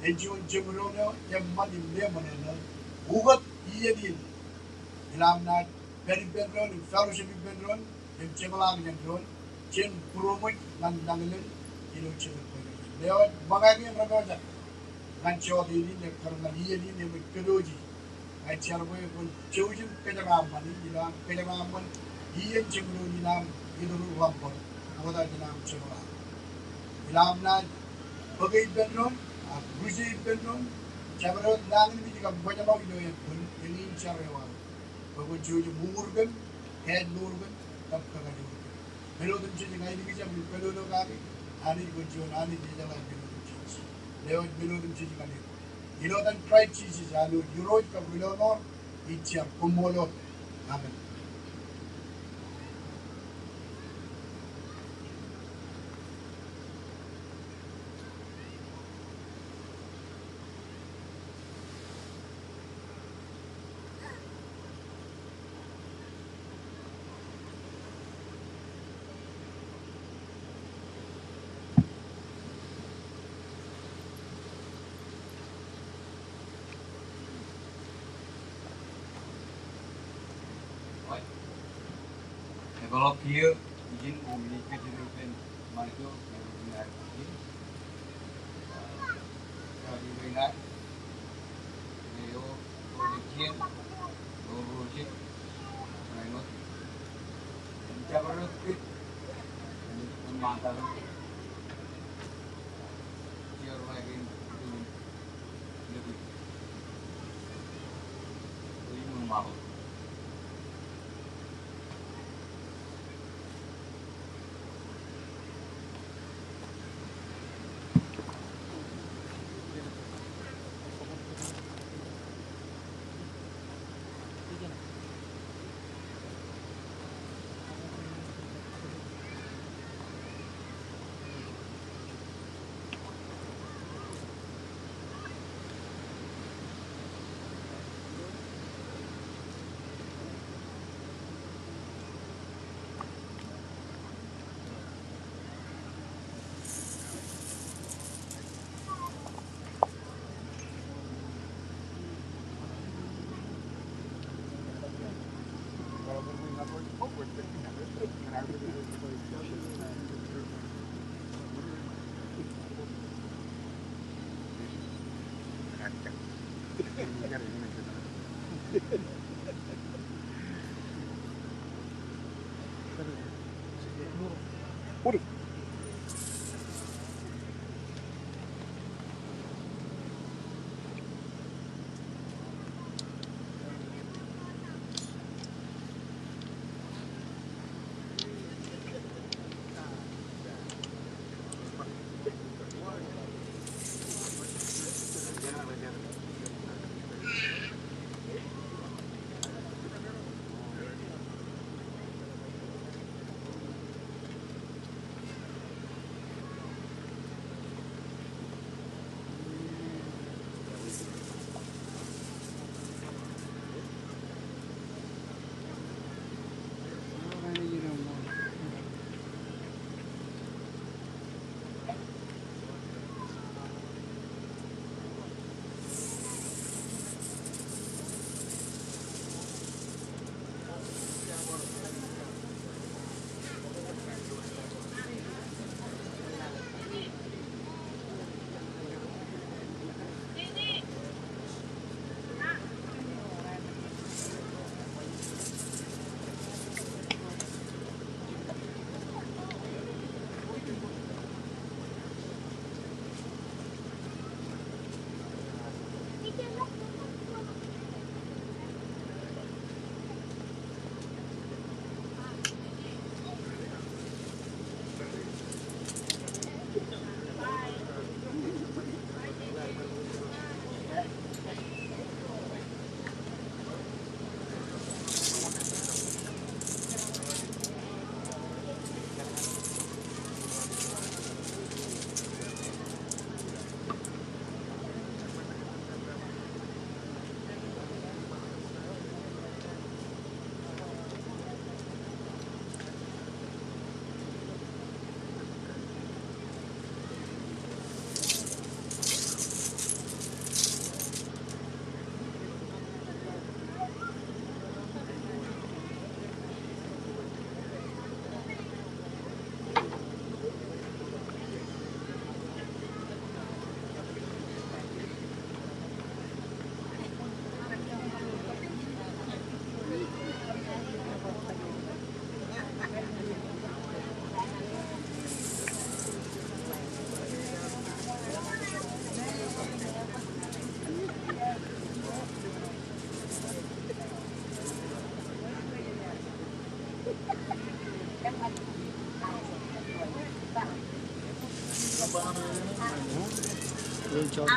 en juon jeṃdoon eo eṃṃan im leṃōṇōṇō, ukōt iien in. Ilo aṃ naaj pād ippān doon, im fellowship ippān doon, im jepḷaak jān doon, jān būroṃōj ñan lañlōñ ilo Jetōb Kwōjarjar. Lewōj ṃōñā kein rej pojak ñan jota in, ekkar ñan iien in, im ej kōpooji. Ña ij jar bwe kwōn jouj im kōjeraaṃṃani, ilo an kōjeraaṃṃan iien jeṃdoon in aṃ iturin ḷọk bōd, oktak jān aṃ jepḷaak. Ilo aṃ naaj bōke ippān doon, ak ruje ippān doon, jabdewōt nañinmej kab ṃōjṇọ ilo ānbwin, eñin jar eo aō. Bwe kwōn jouj im uñūr kōm, kāālọk kōm, kab kakajoor kōm. Men otemjej ña ilikjab im kōnono kake, Anij kwōn juon Anij ejeḷā men otemjej. Lewōj men otemjej ñan eok. Ilo etan Kraist Jisōs, Anij Irooj kab Rilọmọọr, ij jar, koṃṃool. Amen. Epaḷọk kiiō ijin, koṃij kajjitōk ippān ṃanit eo, eo ej ṃōk ijin. Leḷọk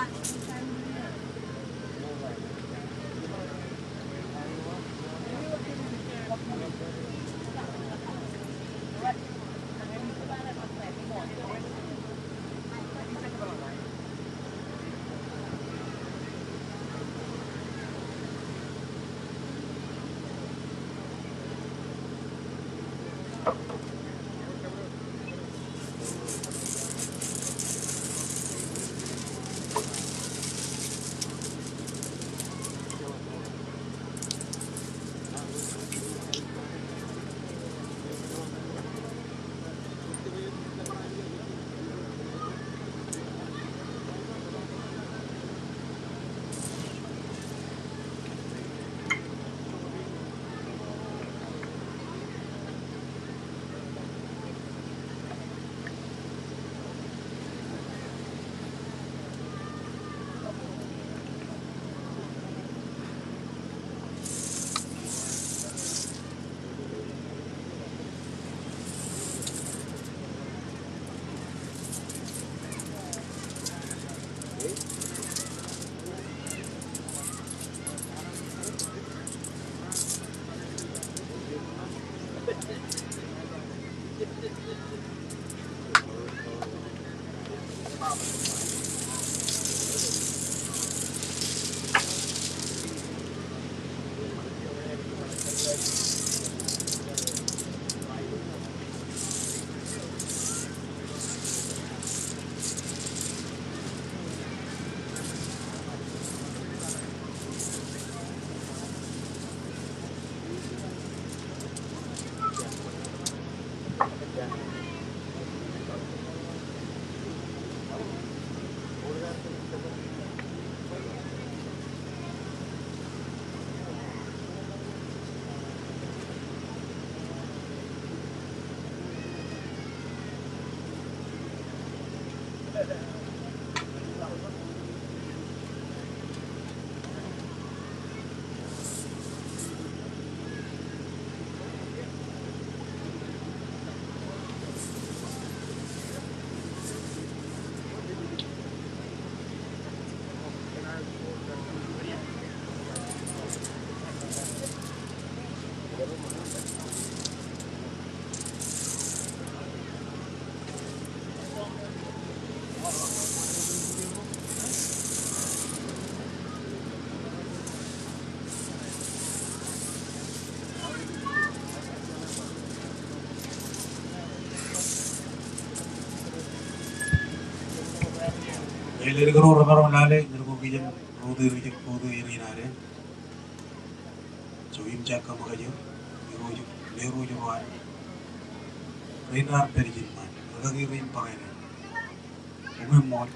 ro remaroñ lale, ñan ko kijen ro rijek ko ri naan. Jouj im jab kaṃōkaj er, Irooj, Irooj ro an. Rein raar pād ijin ṃaan, rikaki rein barāinwōt. Koṃṃool.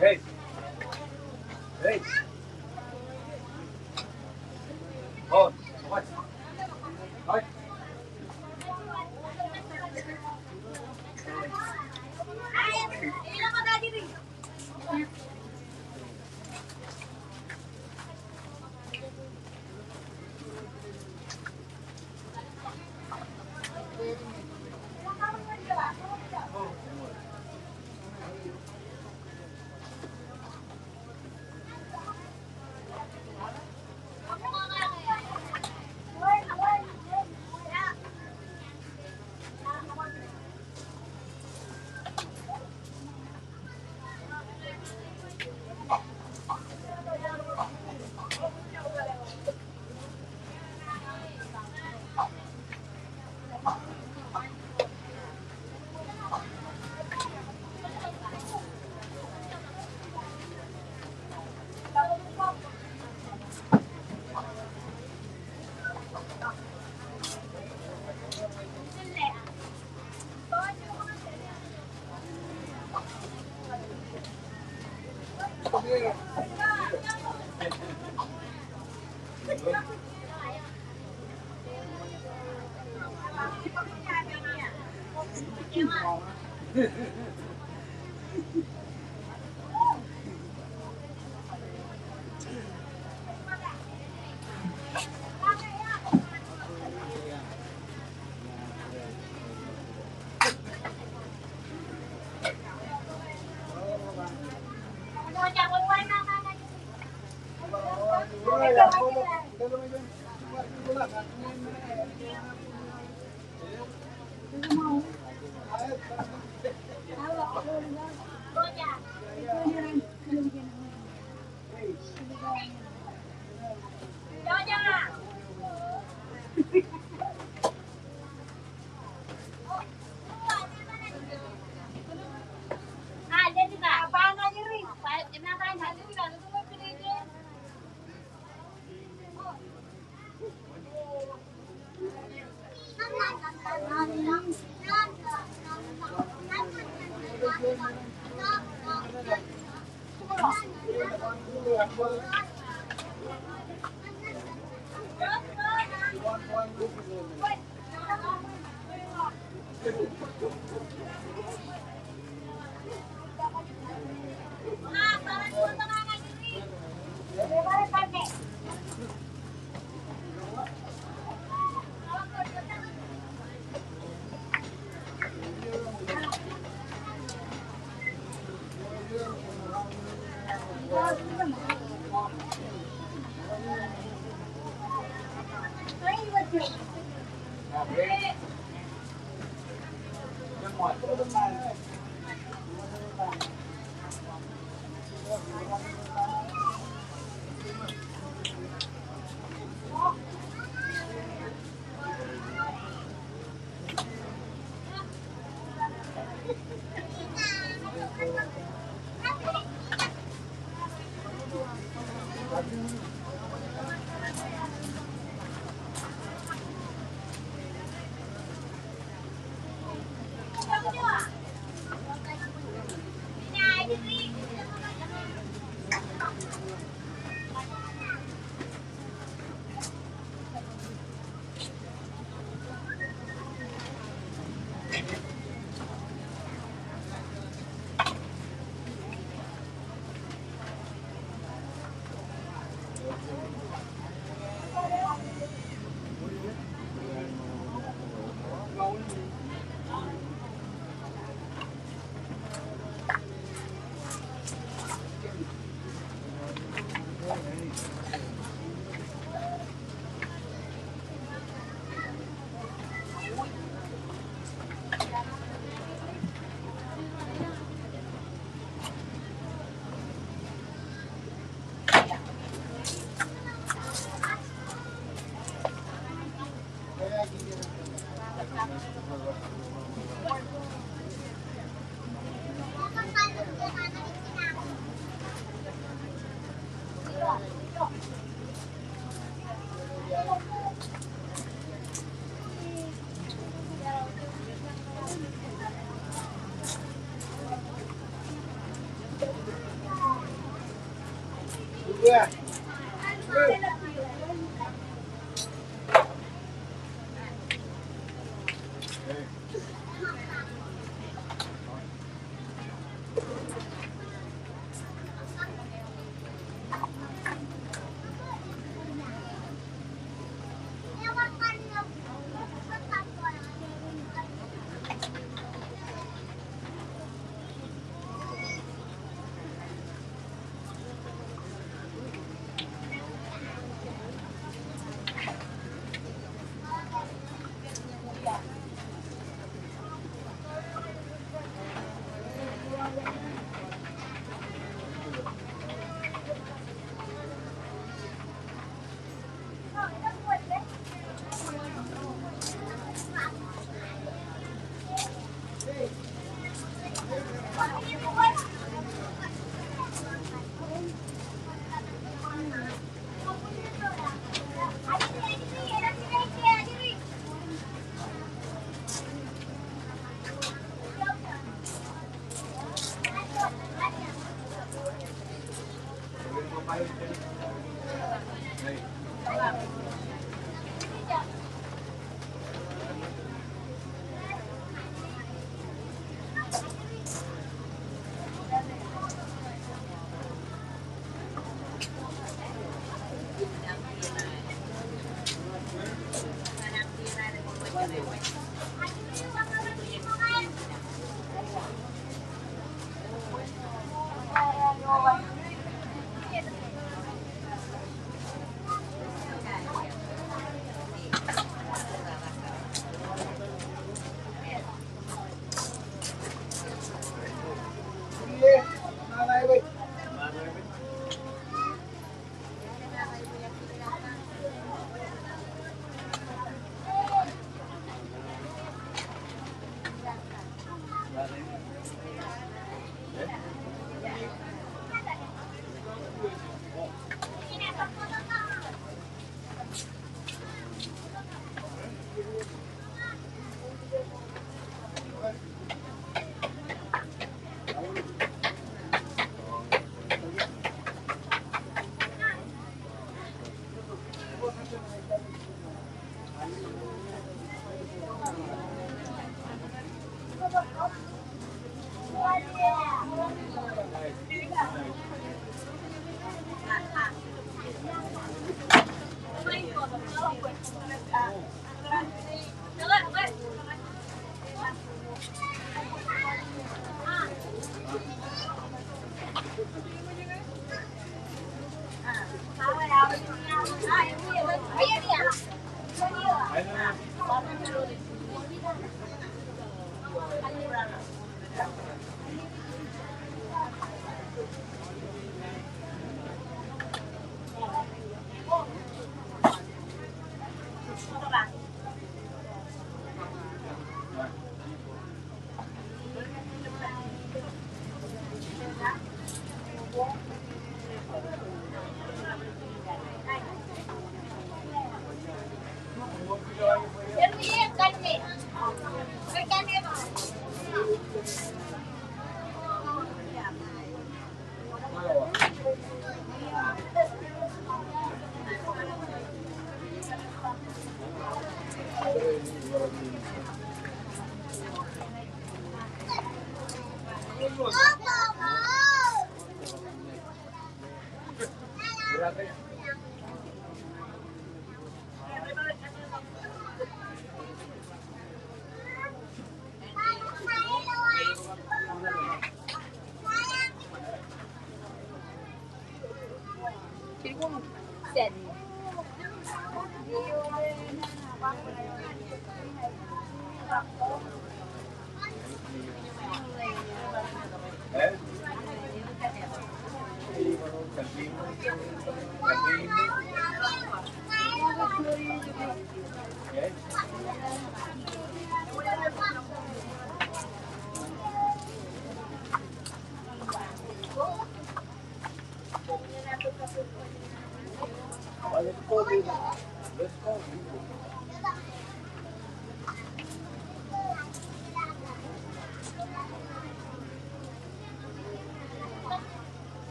Hey. Hey. Oh, what? What?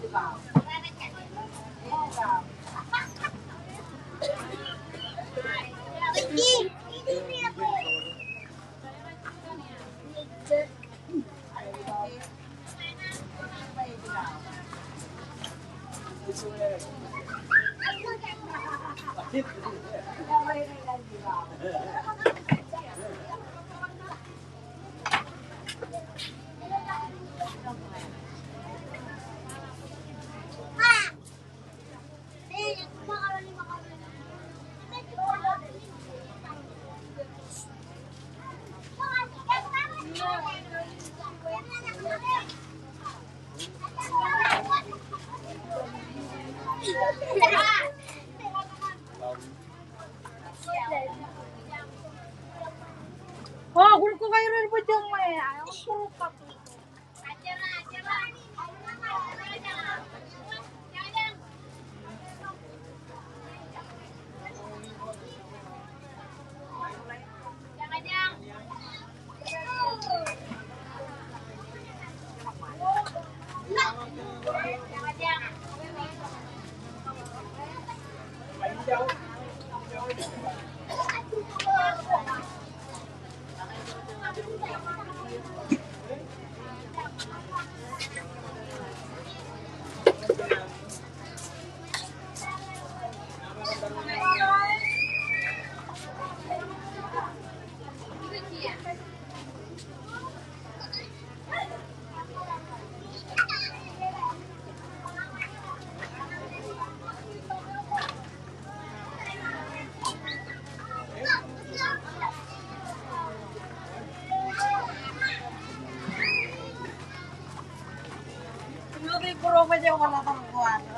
O, kulkuk aer bwe joñan ṃōj.